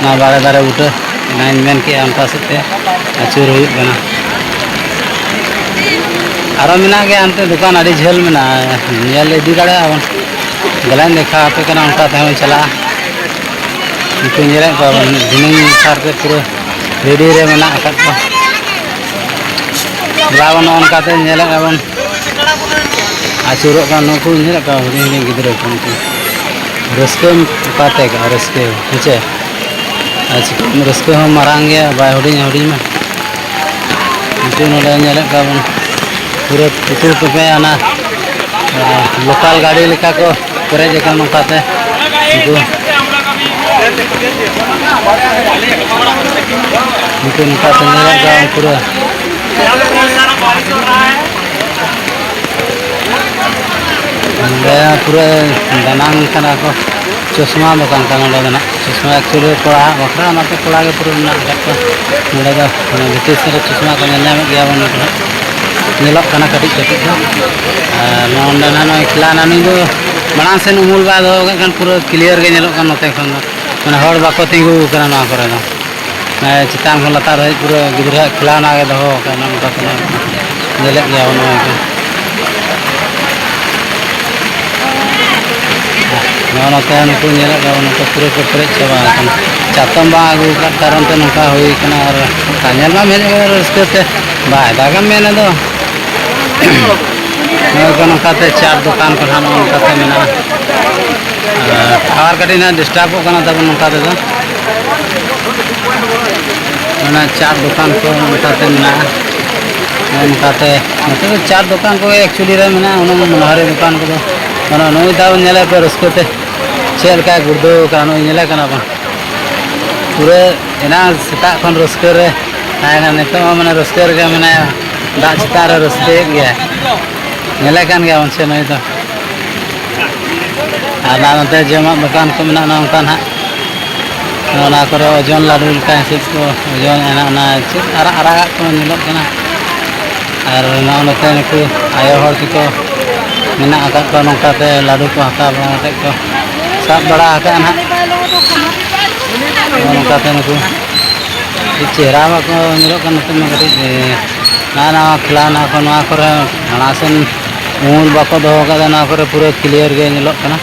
ᱱᱚᱣᱟ ᱵᱟᱲᱮ ᱫᱟᱨᱮ ᱵᱩᱴᱟᱹ᱾ ᱚᱱᱟᱧ ᱢᱮᱱ ᱠᱮᱜᱼᱟ, ᱚᱱᱠᱟ ᱥᱮᱫ ᱛᱮ ᱟᱹᱪᱩᱨ ᱦᱩᱭᱩᱜ ᱠᱟᱱᱟ᱾ ᱟᱨᱚ ᱢᱮᱱᱟᱜ ᱜᱮᱭᱟ ᱦᱟᱱᱛᱮ ᱫᱚᱠᱟᱱ, ᱟᱹᱰᱤ ᱡᱷᱟᱹᱞ ᱢᱮᱱᱟᱜᱼᱟ, ᱧᱮᱞ ᱤᱫᱤ ᱫᱟᱲᱮᱭᱟᱜᱼᱟ ᱵᱚᱱ᱾ ᱫᱮᱞᱟᱧ ᱫᱮᱠᱷᱟᱣ ᱟᱯᱮ ᱠᱟᱱᱟ, ᱚᱱᱠᱟ ᱛᱮᱦᱚᱸ ᱪᱟᱞᱟᱜᱼᱟ᱾ ᱩᱱᱠᱩ ᱧᱮᱞᱮᱫ ᱠᱚᱣᱟ ᱵᱚᱱ, ᱫᱷᱤᱱᱟᱹᱝ ᱥᱟᱨ ᱛᱮ ᱯᱩᱨᱟᱹ ᱨᱮᱰᱤ ᱨᱮ ᱢᱮᱱᱟᱜ ᱟᱠᱟᱫ ᱠᱚᱣᱟ᱾ ᱫᱮᱞᱟ ᱵᱚᱱ, ᱱᱚᱜᱼᱚ ᱱᱚᱝᱠᱟ ᱛᱮ ᱧᱮᱞᱮᱫ ᱵᱚᱱ ᱟᱹᱪᱩᱨᱚᱜ ᱠᱟᱱ, ᱱᱩᱠᱩ ᱧᱮᱞᱮᱫ ᱠᱚᱣᱟ ᱦᱩᱰᱤᱧ ᱦᱩᱰᱤᱧ ᱜᱤᱫᱽᱨᱟᱹ ᱠᱚ, ᱩᱱᱠᱩ ᱨᱟᱹᱥᱠᱟᱹ ᱚᱠᱟᱛᱮ ᱠᱟᱜᱼᱟ, ᱨᱟᱹᱥᱠᱟᱹ ᱦᱮᱸ ᱪᱮ? ᱟᱨ ᱪᱤᱠᱟᱹ ᱨᱟᱹᱥᱠᱟᱹ ᱦᱚᱸ ᱢᱟᱨᱟᱝ ᱜᱮᱭᱟ, ᱵᱟᱭ ᱦᱩᱰᱤᱧᱟ ᱦᱩᱰᱤᱧ ᱢᱟ᱾ ᱱᱤᱛᱚᱜ ᱱᱚᱰᱮ ᱧᱮᱞᱮᱫ ᱠᱚᱣᱟ ᱵᱚᱱ ᱯᱩᱨᱟᱹ ᱯᱩᱛᱩᱞ ᱛᱚᱯᱮ ᱚᱱᱟ, ᱟᱨ ᱞᱳᱠᱟᱞ ᱜᱟᱹᱰᱤ ᱞᱮᱠᱟ ᱠᱚ ᱯᱮᱨᱮᱡ ᱟᱠᱟᱱ ᱱᱚᱝᱠᱟᱛᱮ᱾ ᱩᱱᱠᱩ, ᱩᱱᱠᱩ ᱱᱚᱝᱠᱟᱛᱮ ᱧᱮᱞᱮᱫ ᱠᱚᱣᱟ ᱯᱩᱨᱟᱹ᱾ ᱱᱚᱰᱮ ᱯᱩᱨᱟᱹ ᱫᱟᱱᱟᱝ ᱠᱟᱱᱟ ᱠᱚ, ᱪᱚᱥᱢᱟ ᱫᱚᱠᱟᱱ ᱠᱟᱱᱟ ᱱᱚᱰᱮ ᱫᱚ ᱱᱟᱜ᱾ ᱪᱚᱥᱢᱟ actually ᱠᱚᱲᱟ ᱵᱟᱠᱷᱨᱟ, ᱚᱱᱟᱛᱮ ᱠᱚᱲᱟ ᱜᱮ ᱯᱩᱨᱟᱹ ᱢᱮᱱᱟᱜ ᱟᱠᱟᱫ ᱠᱚᱣᱟ᱾ ᱱᱚᱰᱮ ᱫᱚ ᱢᱟᱱᱮ ᱵᱷᱤᱛᱤᱨ ᱥᱮᱫ ᱨᱮ ᱪᱚᱥᱢᱟ ᱠᱚ ᱧᱮᱞ ᱧᱟᱢᱮᱫ ᱜᱮᱭᱟ ᱵᱚᱱ ᱱᱚᱰᱮ ᱦᱟᱸᱜ᱾ ᱧᱮᱞᱚᱜ ᱠᱟᱱᱟ ᱠᱟᱹᱴᱤᱡ ᱠᱟᱹᱴᱤᱡ ᱫᱚ᱾ ᱟᱨ ᱱᱚᱰᱮ ᱱᱟᱜ ᱱᱚᱜᱼᱚᱭ ᱠᱷᱮᱞᱟᱱᱟ, ᱱᱩᱭ ᱫᱚ ᱢᱟᱲᱟᱝ ᱥᱮᱱ ᱩᱢᱩᱞ ᱵᱟᱭ ᱫᱚᱦᱚ ᱟᱠᱟᱫ ᱠᱷᱟᱱ ᱯᱩᱨᱟᱹ clear ᱜᱮ ᱧᱮᱞᱚᱜ ᱠᱟᱱᱟ ᱱᱚᱛᱮ ᱠᱷᱚᱱ ᱫᱚ᱾ ᱢᱟᱱᱮ ᱦᱚᱲ ᱵᱟᱠᱚ ᱛᱤᱸᱜᱩ ᱟᱠᱟᱱᱟ ᱱᱚᱣᱟ ᱠᱚᱨᱮ ᱫᱚ᱾ ᱢᱟᱱᱮ ᱪᱮᱛᱟᱱ ᱠᱷᱚᱱ ᱞᱟᱛᱟᱨ ᱫᱷᱟᱹᱵᱤᱡ ᱯᱩᱨᱟᱹ ᱜᱤᱫᱽᱨᱟᱹᱣᱟᱜ ᱠᱷᱮᱞᱟᱱᱟ ᱜᱮ ᱫᱚᱦᱚ ᱟᱠᱟᱫ ᱱᱚᱝᱠᱟ ᱠᱚ ᱧᱮᱞᱮᱫ ᱜᱮᱭᱟ ᱵᱚᱱ ᱱᱚᱜᱼᱚᱭ ᱠᱚ᱾ ᱱᱚᱜᱼᱚ ᱱᱚᱛᱮ ᱱᱩᱠᱩ ᱧᱮᱞᱮᱫ ᱠᱚᱣᱟ ᱵᱚᱱ, ᱱᱩᱠᱩ ᱯᱩᱨᱟᱹ ᱠᱚ ᱯᱮᱨᱮᱡ ᱪᱟᱵᱟ ᱟᱠᱟᱱᱟ᱾ ᱪᱟᱛᱚᱢ ᱵᱟᱝ ᱟᱹᱜᱩ ᱟᱠᱟᱫ ᱠᱟᱨᱚᱱ ᱛᱮ ᱱᱚᱝᱠᱟ ᱦᱩᱭ ᱟᱠᱟᱱᱟ᱾ ᱟᱨ ᱧᱮᱞ ᱢᱟ ᱢᱮᱱᱮᱫ ᱠᱟᱱᱟ ᱨᱟᱹᱥᱠᱟᱹ ᱛᱮ ᱵᱟᱭ ᱫᱟᱜᱟ ᱢᱮᱱ ᱫᱚ᱾ ᱱᱚᱜᱼᱚᱭ ᱠᱚ ᱱᱚᱝᱠᱟᱛᱮ ᱪᱟᱴ ᱫᱚᱠᱟᱱ ᱠᱚ ᱱᱟᱦᱟᱜ ᱱᱚᱜᱼᱚ ᱱᱚᱝᱠᱟᱛᱮ ᱢᱮᱱᱟᱜᱼᱟ᱾ ᱟᱨ ᱴᱟᱣᱟᱨ ᱠᱟᱹᱴᱤᱡ ᱱᱟᱦᱟᱜ ᱰᱤᱥᱴᱟᱵᱚᱜ ᱠᱟᱱᱟ ᱛᱟᱵᱚᱱ ᱱᱚᱝᱠᱟ ᱛᱮᱫᱚ᱾ ᱚᱱᱟ ᱪᱟᱴ ᱫᱚᱠᱟᱱ ᱠᱚ ᱱᱚᱝᱠᱟᱛᱮ ᱢᱮᱱᱟᱜᱼᱟ᱾ ᱱᱚᱜᱼᱚ ᱱᱚᱝᱠᱟᱛᱮ ᱱᱚᱛᱮ ᱫᱚ ᱪᱟᱴ ᱫᱚᱠᱟᱱ ᱠᱚᱜᱮ actually ᱨᱮ ᱢᱮᱱᱟᱜᱼᱟ, ᱩᱱᱟᱹᱜ ᱢᱚᱱᱳᱦᱟᱨᱤ ᱫᱚᱠᱟᱱ ᱠᱚᱫᱚ ᱵᱟᱹᱱᱩᱜᱼᱟ᱾ ᱱᱩᱭ ᱫᱟᱣ ᱧᱮᱞᱮᱫ ᱯᱮ ᱨᱟᱹᱥᱠᱟᱹ ᱛᱮ ᱪᱮᱫ ᱞᱮᱠᱟᱭ ᱜᱩᱲᱫᱟᱹᱣ ᱠᱟᱱᱟ, ᱱᱩᱭ ᱧᱮᱞᱮ ᱠᱟᱱᱟ ᱵᱟᱝ? ᱯᱩᱨᱟᱹ ᱮᱱᱟᱝ ᱥᱮᱛᱟᱜ ᱠᱷᱚᱱ ᱨᱟᱹᱥᱠᱟᱹ ᱨᱮ ᱛᱟᱦᱮᱸ ᱠᱟᱱᱟ, ᱱᱤᱛᱚᱜ ᱦᱚᱸ ᱢᱟᱱᱮ ᱨᱟᱹᱥᱠᱟᱹ ᱨᱮᱜᱮ ᱢᱮᱱᱟᱭᱟ, ᱫᱟᱜ ᱪᱮᱛᱟᱱ ᱨᱮ ᱨᱟᱹᱥᱠᱟᱹᱭᱮᱫ ᱜᱮᱭᱟᱭ᱾ ᱧᱮᱞᱮ ᱠᱟᱱ ᱜᱮᱭᱟ ᱵᱚᱱ ᱥᱮ ᱱᱩᱭ ᱫᱚ᱾ ᱟᱨ ᱱᱚᱜᱼᱚ ᱱᱚᱛᱮ ᱡᱚᱢᱟᱜ ᱫᱚᱠᱟᱱ ᱠᱚ ᱢᱮᱱᱟᱜᱼᱟ, ᱚᱱᱮ ᱚᱱᱠᱟ ᱱᱟᱦᱟᱜ᱾ ᱚᱱᱟ ᱠᱚᱨᱮ ᱳᱡᱚᱱ ᱞᱟᱹᱰᱩ ᱞᱮᱠᱟ ᱦᱤᱥᱟᱹᱵ ᱠᱚ ᱳᱡᱚᱱᱮᱜᱼᱟ ᱱᱟᱦᱟᱜ, ᱚᱱᱟ ᱪᱮᱫ ᱟᱨᱟᱜ ᱟᱨᱟᱜᱟᱜ ᱠᱚ ᱧᱮᱞᱚᱜ ᱠᱟᱱᱟ᱾ ᱟᱨ ᱱᱚᱜᱼᱚ ᱱᱚᱛᱮ ᱱᱩᱠᱩ ᱟᱭᱳ ᱦᱚᱲ ᱠᱚᱠᱚ ᱢᱮᱱᱟᱜ ᱟᱠᱟᱫ ᱠᱚᱣᱟ, ᱱᱚᱝᱠᱟᱛᱮ ᱞᱟᱹᱰᱩ ᱠᱚ ᱦᱟᱛᱟᱣ ᱵᱟᱲᱟ ᱠᱟᱛᱮᱫ ᱠᱚ ᱥᱟᱵ ᱵᱟᱲᱟ ᱟᱠᱟᱫᱼᱟ ᱱᱟᱦᱟᱜ᱾ ᱱᱚᱜᱼᱚ ᱱᱚᱝᱠᱟᱛᱮ ᱱᱩᱠᱩ ᱟᱹᱰᱤ ᱪᱮᱦᱨᱟ ᱵᱟᱠᱚ ᱧᱮᱞᱚᱜ ᱠᱟᱱᱟ᱾ ᱱᱚᱛᱮ ᱢᱟ ᱠᱟᱹᱴᱤᱡ, ᱮ, ᱱᱟᱣᱟ ᱱᱟᱣᱟ ᱠᱷᱮᱞᱟ, ᱱᱚᱣᱟ ᱠᱚ, ᱱᱚᱣᱟ ᱠᱚᱨᱮ ᱢᱟᱲᱟᱝ ᱥᱮᱱ ᱩᱢᱩᱞ ᱵᱟᱠᱚ ᱫᱚᱦᱚ ᱠᱟᱫᱟ, ᱱᱚᱣᱟ ᱠᱚᱨᱮ ᱯᱩᱨᱟᱹ clear ᱜᱮ ᱧᱮᱞᱚᱜ ᱠᱟᱱᱟ᱾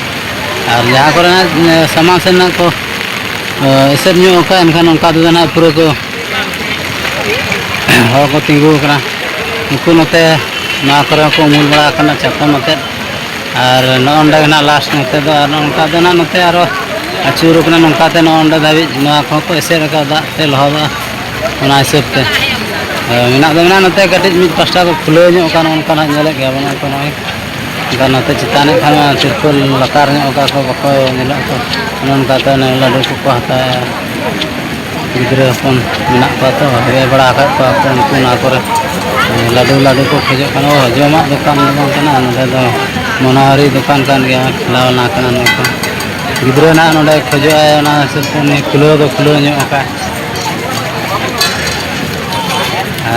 ᱟᱨ ᱡᱟᱦᱟᱸ ᱠᱚᱨᱮ ᱱᱟᱜ, ᱮ, ᱥᱟᱢᱟᱝ ᱥᱮᱫ ᱱᱟᱜ ᱠᱚ, ᱮ, ᱮᱥᱮᱫ ᱧᱚᱜ ᱟᱠᱟᱫ, ᱮᱱᱠᱷᱟᱱ ᱚᱱᱠᱟ ᱛᱮᱫᱚ ᱱᱟᱜ ᱯᱩᱨᱟᱹ ᱠᱚ ᱦᱚᱲ ᱠᱚ ᱛᱤᱸᱜᱩ ᱟᱠᱟᱱᱟ᱾ ᱩᱱᱠᱩ ᱱᱚᱛᱮ ᱱᱚᱣᱟ ᱠᱚᱨᱮ ᱦᱚᱸᱠᱚ ᱩᱢᱩᱞ ᱵᱟᱲᱟ ᱟᱠᱟᱱᱟ ᱪᱟᱛᱚᱢ ᱟᱛᱮᱫ᱾ ᱟᱨ ᱱᱚᱜᱼᱚ ᱱᱚᱰᱮ ᱜᱮ ᱱᱟᱜ last ᱱᱚᱛᱮ ᱫᱚ, ᱟᱨ ᱱᱚᱝᱠᱟ ᱫᱚ ᱱᱟᱜ ᱱᱚᱛᱮ ᱟᱨᱚ ᱟᱹᱪᱩᱨ ᱟᱠᱟᱱᱟ, ᱱᱚᱝᱠᱟ ᱛᱮ ᱱᱚᱜᱼᱚ ᱱᱚᱰᱮ ᱫᱷᱟᱹᱵᱤᱡ ᱱᱚᱣᱟ ᱠᱚᱦᱚᱸ ᱠᱚ ᱮᱥᱮᱫ ᱟᱠᱟᱫ, ᱫᱟᱜ ᱛᱮ ᱞᱚᱦᱚᱫᱚᱜᱼᱟ᱾ ᱚᱱᱟ ᱦᱤᱥᱟᱹᱵ ᱛᱮ, ᱮ, ᱢᱮᱱᱟᱜ ᱫᱚ ᱢᱮᱱᱟᱜᱼᱟ, ᱱᱚᱛᱮ ᱠᱟᱹᱴᱤᱡ ᱢᱤᱫ ᱯᱟᱥᱴᱟ ᱫᱚ ᱠᱷᱩᱞᱟᱹᱣ ᱧᱚᱜ ᱟᱠᱟᱱᱟ, ᱚᱱᱠᱟᱱᱟᱜ ᱧᱮᱞᱮᱫ ᱜᱮᱭᱟ ᱵᱚᱱ, ᱚᱱᱠᱟ ᱱᱚᱜᱼᱚᱭ᱾ ᱮᱱᱠᱷᱟᱱ ᱱᱚᱛᱮ ᱪᱮᱛᱟᱱ ᱨᱮ ᱠᱷᱟᱱ ᱢᱟ ᱛᱤᱨᱯᱚᱞ ᱞᱟᱛᱟᱨ ᱧᱚᱜ ᱟᱠᱟᱫ ᱠᱚ, ᱵᱟᱠᱚ ᱧᱮᱞᱚᱜ ᱠᱚ, ᱚᱱᱮ ᱚᱱᱠᱟ ᱛᱮ ᱚᱱᱮ ᱞᱟᱹᱰᱩ ᱠᱚᱠᱚ ᱦᱟᱛᱟᱣᱟ᱾ ᱜᱤᱫᱽᱨᱟᱹ ᱦᱚᱯᱚᱱ ᱢᱮᱱᱟᱜ ᱠᱚᱣᱟ ᱛᱚ, ᱦᱮᱣᱮ ᱵᱟᱲᱟ ᱟᱠᱟᱫ ᱠᱚᱣᱟ ᱠᱚ ᱩᱱᱠᱩ ᱱᱚᱣᱟ ᱠᱚᱨᱮ ᱞᱟᱹᱰᱩ, ᱞᱟᱹᱰᱩ ᱠᱚ ᱠᱷᱚᱡᱚᱜ ᱠᱟᱱᱟ᱾ ᱚ, ᱡᱚᱢᱟᱜ ᱫᱚᱠᱟᱱ ᱫᱚ ᱵᱟᱝ ᱠᱟᱱᱟ, ᱱᱚᱰᱮ ᱫᱚ ᱢᱚᱱᱳᱦᱟᱨᱤ ᱫᱚᱠᱟᱱ ᱠᱟᱱ ᱜᱮᱭᱟ, ᱠᱷᱩᱞᱟᱣ ᱚᱱᱟ ᱠᱟᱱᱟ ᱱᱚᱝᱠᱟ᱾ ᱜᱤᱫᱽᱨᱟᱹ ᱱᱟᱦᱟᱜ ᱱᱚᱰᱮ ᱠᱷᱚᱡᱚᱜᱼᱟᱭ, ᱚᱱᱟ ᱦᱤᱥᱟᱹᱵ ᱛᱮ ᱩᱱᱤ ᱠᱷᱩᱞᱟᱹᱣ ᱫᱚ ᱠᱷᱩᱞᱟᱹᱣ ᱧᱚᱜ ᱟᱠᱟᱫ᱾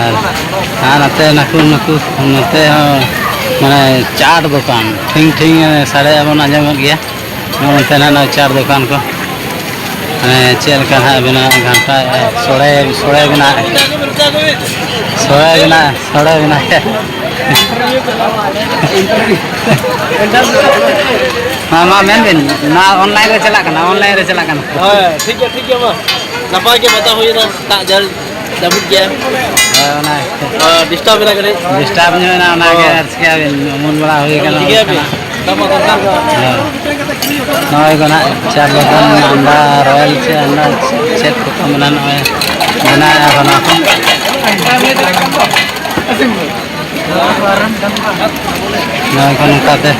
ᱟᱨ, ᱟᱨ ᱱᱚᱛᱮ ᱱᱟᱠᱩ ᱱᱩᱠᱩ ᱱᱚᱛᱮ ᱦᱚᱸ ᱢᱟᱱᱮ ᱪᱟᱴ ᱫᱚᱠᱟᱱ ᱴᱷᱤᱝ ᱴᱷᱤᱝ ᱥᱟᱰᱮ ᱵᱚᱱ ᱟᱸᱡᱚᱢᱮᱫ ᱜᱮᱭᱟ᱾ ᱱᱚᱜᱼᱚ ᱱᱚᱛᱮ ᱱᱟᱜ ᱱᱚᱜᱼᱚᱭ ᱪᱟᱴ ᱫᱚᱠᱟᱱ ᱠᱚ, ᱢᱟᱱᱮ ᱪᱮᱫ ᱞᱮᱠᱟ ᱱᱟᱦᱟᱜ ᱵᱮᱱᱟᱣ ᱜᱷᱟᱱᱴᱟ ᱥᱚᱲᱮ, ᱥᱚᱲᱮ ᱵᱮᱱᱟᱣ, ᱥᱚᱲᱮ ᱵᱮᱱᱟᱣ, ᱥᱚᱲᱮ ᱵᱮᱱᱟᱣ᱾ ᱢᱟ, ᱢᱟ ᱢᱮᱱ ᱵᱤᱱ, ᱱᱚᱣᱟ online ᱨᱮ ᱪᱟᱞᱟᱜ ᱠᱟᱱᱟ, online ᱨᱮ ᱪᱟᱞᱟᱜ ᱠᱟᱱᱟ᱾ ᱦᱳᱭ, ᱴᱷᱤᱠ ᱜᱮᱭᱟ, ᱴᱷᱤᱠ ᱜᱮᱭᱟ, ᱢᱟ᱾ ᱱᱟᱯᱟᱭ ᱜᱮ ᱵᱟᱛᱟᱣ ᱦᱩᱭᱱᱟ, ᱫᱟᱜ ᱡᱟᱹᱲᱤ ᱡᱟᱹᱯᱩᱫ ᱜᱮᱭᱟ᱾ ᱦᱳᱭ, ᱚᱱᱟ ᱦᱳᱭ, disturb ᱮᱱᱟ ᱠᱟᱹᱴᱤᱡ᱾ Disturb ᱧᱚᱜ ᱮᱱᱟ, ᱚᱱᱟ ᱜᱮ ᱦᱳᱭ᱾ ᱟᱨ ᱪᱤᱠᱟᱹᱭᱟᱵᱤᱱ, ᱩᱢᱩᱞ ᱵᱟᱲᱟ ᱦᱩᱭ ᱠᱟᱱᱟ, ᱴᱷᱤᱠ ᱜᱮᱭᱟ ᱚᱱᱠᱟᱱᱟᱜ᱾ ᱯᱮ᱾ ᱫᱟᱜ ᱢᱟ ᱫᱚᱨᱠᱟᱨ ᱜᱮ᱾ ᱦᱳᱭ᱾ ᱱᱚᱜᱼᱚᱭ ᱠᱚ ᱱᱟᱜ ᱪᱟ ᱵᱟᱜᱟᱱ, ᱟᱱᱰᱟ, royal ᱪᱮ ᱟᱱᱰᱟ, ᱪᱮᱫ ᱠᱚᱠᱚ ᱢᱮᱱᱟ, ᱱᱚᱜᱼᱚᱭ ᱵᱮᱱᱟᱣᱮᱫᱼᱟ ᱠᱚ ᱱᱚᱣᱟ ᱠᱚ᱾ ᱱᱚᱜᱼᱚᱭ ᱠᱚ ᱱᱚᱝᱠᱟᱛᱮ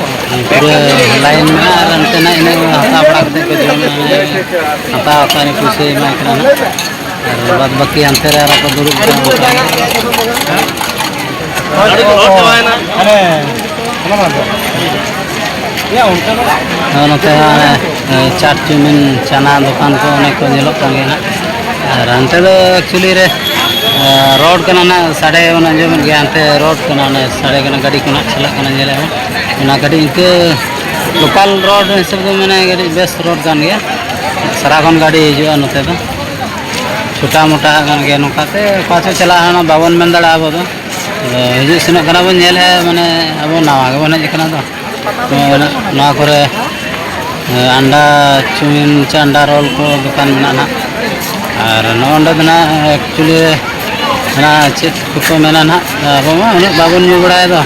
ᱯᱩᱨᱟᱹ line ᱢᱮᱱᱟᱜᱼᱟ, ᱟᱨ ᱚᱱᱛᱮᱱᱟᱜ ᱤᱱᱟᱹ ᱦᱟᱛᱟᱣ ᱵᱟᱲᱟ ᱠᱟᱛᱮ ᱠᱚ ᱡᱚᱢᱟ᱾ ᱦᱟᱛᱟᱣ ᱦᱟᱛᱟᱣ ᱯᱩᱭᱥᱟᱹᱭ ᱮᱢᱟᱭ ᱠᱟᱱᱟ ᱱᱟᱜ᱾ ᱟᱨ ᱵᱟᱫᱽ ᱵᱟᱹᱠᱤ ᱦᱟᱱᱛᱮ ᱨᱮ ᱟᱨᱚ ᱠᱚ ᱫᱩᱲᱩᱵ ᱠᱟᱱᱟ ᱚᱱᱠᱟ᱾ ᱜᱟᱹᱰᱤ ᱠᱚ ᱞᱚᱦᱚᱫ ᱪᱟᱵᱟᱭᱮᱱᱟ᱾ ᱦᱟᱱᱮ, ᱦᱟᱱᱟ ᱢᱟ ᱫᱚ᱾ ᱱᱚᱜᱼᱚ ᱱᱚᱛᱮ ᱦᱚᱸ ᱚᱱᱮ, ᱮ, ᱪᱟᱴ ᱪᱟᱣᱢᱤᱱ ᱪᱟᱱᱟ ᱫᱚᱠᱟᱱ ᱠᱚ ᱚᱱᱮ ᱠᱚ ᱧᱮᱞᱚᱜ ᱠᱟᱱ ᱜᱮᱭᱟ ᱱᱟᱜ᱾ ᱟᱨ ᱦᱟᱱᱛᱮ ᱫᱚ actually ᱨᱮ, ᱮ, ᱨᱳᱰ ᱠᱟᱱᱟ ᱱᱟᱜ, ᱥᱟᱰᱮ ᱵᱚᱱ ᱟᱸᱡᱚᱢᱮᱫ ᱜᱮᱭᱟ, ᱦᱟᱱᱛᱮ ᱨᱳᱰ ᱠᱟᱱᱟ, ᱚᱱᱮ ᱥᱟᱰᱮ ᱠᱟᱱᱟ, ᱜᱟᱹᱰᱤ ᱠᱚ ᱱᱟᱜ ᱪᱟᱞᱟᱜ ᱠᱟᱱᱟ, ᱧᱮᱞᱮᱫ ᱵᱚᱱ᱾ ᱚᱱᱟ ᱠᱟᱹᱴᱤᱡ ᱤᱱᱠᱟᱹ local ᱨᱳᱰ ᱦᱤᱥᱟᱹᱵ ᱫᱚ ᱢᱟᱱᱮ ᱠᱟᱹᱴᱤᱡ ᱵᱮᱥ ᱨᱳᱰ ᱠᱟᱱ ᱜᱮᱭᱟ, ᱥᱟᱨᱟᱠᱷᱚᱱ ᱜᱟᱹᱰᱤ ᱦᱤᱡᱩᱜᱼᱟ ᱱᱚᱛᱮ ᱫᱚ᱾ ᱪᱷᱳᱴᱟ ᱢᱳᱴᱟ ᱠᱟᱱ ᱜᱮᱭᱟ, ᱱᱚᱝᱠᱟᱛᱮ ᱚᱠᱟ ᱥᱮᱫ ᱪᱟᱞᱟᱜᱼᱟ ᱚᱱᱟ ᱵᱟᱵᱚᱱ ᱢᱮᱱ ᱫᱟᱲᱮᱭᱟᱜᱼᱟ ᱟᱵᱚ ᱫᱚ᱾ ᱟᱫᱚ ᱦᱤᱡᱩᱜ ᱥᱮᱱᱚᱜ ᱠᱟᱱᱟ ᱵᱚᱱ, ᱧᱮᱞᱮᱫᱼᱟ, ᱢᱟᱱᱮ ᱟᱵᱚ ᱱᱟᱣᱟ ᱜᱮᱵᱚᱱ ᱦᱮᱡ ᱟᱠᱟᱱᱟ ᱛᱚ᱾ ᱱᱚᱣᱟ ᱠᱚᱨᱮ, ᱮ, ᱟᱱᱰᱟ ᱪᱟᱣᱢᱤᱱ ᱥᱮ ᱟᱱᱰᱟ ᱨᱳᱞ ᱠᱚ ᱫᱚᱠᱟᱱ ᱢᱮᱱᱟᱜᱼᱟ ᱱᱟᱦᱟᱜ᱾ ᱟᱨ ᱱᱚᱜᱼᱚ ᱱᱚᱰᱮ ᱫᱚ ᱱᱟᱦᱟᱜ actually ᱚᱱᱟ ᱪᱮᱫ ᱠᱚᱠᱚ ᱢᱮᱱᱟ ᱱᱟᱦᱟᱜ, ᱟᱵᱚ ᱢᱟ ᱩᱱᱟᱹᱜ ᱵᱟᱵᱚᱱ ᱧᱩ ᱵᱟᱲᱟᱭ ᱫᱚ᱾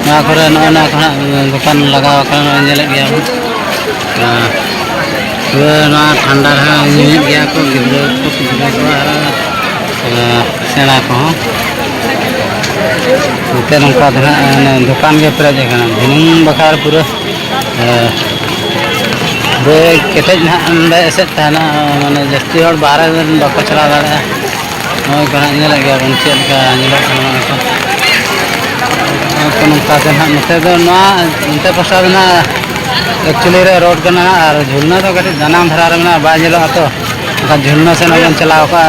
ᱱᱚᱣᱟ ᱠᱚᱨᱮ ᱱᱚᱜᱼᱚ ᱱᱚᱣᱟ ᱠᱚ ᱱᱟᱦᱟᱜ ᱫᱚᱠᱟᱱ ᱞᱟᱜᱟᱣ ᱟᱠᱟᱱᱟ, ᱱᱚᱜᱼᱚᱭ ᱧᱮᱞᱮᱫ ᱜᱮᱭᱟ ᱵᱚᱱ᱾ ᱟᱨ ᱛᱚᱵᱮ ᱱᱚᱣᱟ ᱴᱷᱟᱱᱰᱟ ᱨᱮᱦᱚᱸ ᱧᱩᱭᱮᱫ ᱜᱮᱭᱟ ᱠᱚ ᱜᱤᱫᱽᱨᱟᱹ ᱠᱚ, ᱯᱤᱫᱽᱨᱟᱹ ᱠᱚ ᱟᱨ, ᱟᱨ ᱥᱮᱬᱟ ᱠᱚᱦᱚᱸ᱾ ᱱᱚᱛᱮ ᱱᱚᱝᱠᱟ ᱫᱚ ᱱᱟᱦᱟᱜ ᱚᱱᱮ ᱫᱚᱠᱟᱱ ᱜᱮ ᱯᱮᱨᱮᱡ ᱟᱠᱟᱱᱟ, ᱫᱷᱤᱱᱟᱹᱝ ᱵᱟᱠᱷᱟᱨ ᱯᱩᱨᱟᱹ, ᱮ, ᱯᱩᱨᱟᱹ ᱠᱮᱴᱮᱡ ᱱᱟᱦᱟᱜ ᱱᱚᱰᱮ ᱮᱥᱮᱫ ᱛᱟᱦᱮᱱᱟ, ᱢᱟᱱᱮ ᱡᱟᱹᱥᱛᱤ ᱦᱚᱲ ᱵᱟᱦᱨᱮ ᱨᱮᱱ ᱵᱟᱠᱚ ᱪᱟᱞᱟᱣ ᱫᱟᱲᱮᱭᱟᱜᱼᱟ᱾ ᱱᱚᱜᱼᱚᱭ ᱠᱚ ᱱᱟᱦᱟᱜ ᱧᱮᱞᱮᱫ ᱜᱮᱭᱟ ᱵᱚᱱ ᱪᱮᱫ ᱞᱮᱠᱟ ᱧᱮᱞᱚᱜ ᱠᱟᱱᱟ ᱱᱚᱜᱼᱚ ᱱᱚᱝᱠᱟ᱾ ᱱᱚᱜᱼᱚ ᱱᱚᱝᱠᱟ ᱛᱮ ᱱᱟᱦᱟᱜ ᱱᱚᱛᱮ ᱫᱚ ᱱᱚᱣᱟ, ᱱᱚᱛᱮ ᱯᱟᱥᱴᱟ ᱫᱚ ᱱᱟᱦᱟᱜ actually ᱨᱮ ᱨᱳᱰ ᱠᱟᱱᱟ ᱟᱨ ᱡᱷᱩᱞᱱᱟ ᱫᱚ ᱠᱟᱹᱴᱤᱡ ᱫᱟᱱᱟᱝ ᱫᱷᱟᱨᱟ ᱨᱮ ᱢᱮᱱᱟᱜᱼᱟ, ᱵᱟᱭ ᱧᱮᱞᱚᱜᱼᱟ ᱛᱚ᱾ ᱮᱱᱠᱷᱟᱱ ᱡᱷᱩᱞᱱᱟ ᱥᱮᱱ ᱦᱚᱸᱵᱚᱱ ᱪᱟᱞᱟᱣ ᱠᱚᱜᱼᱟ,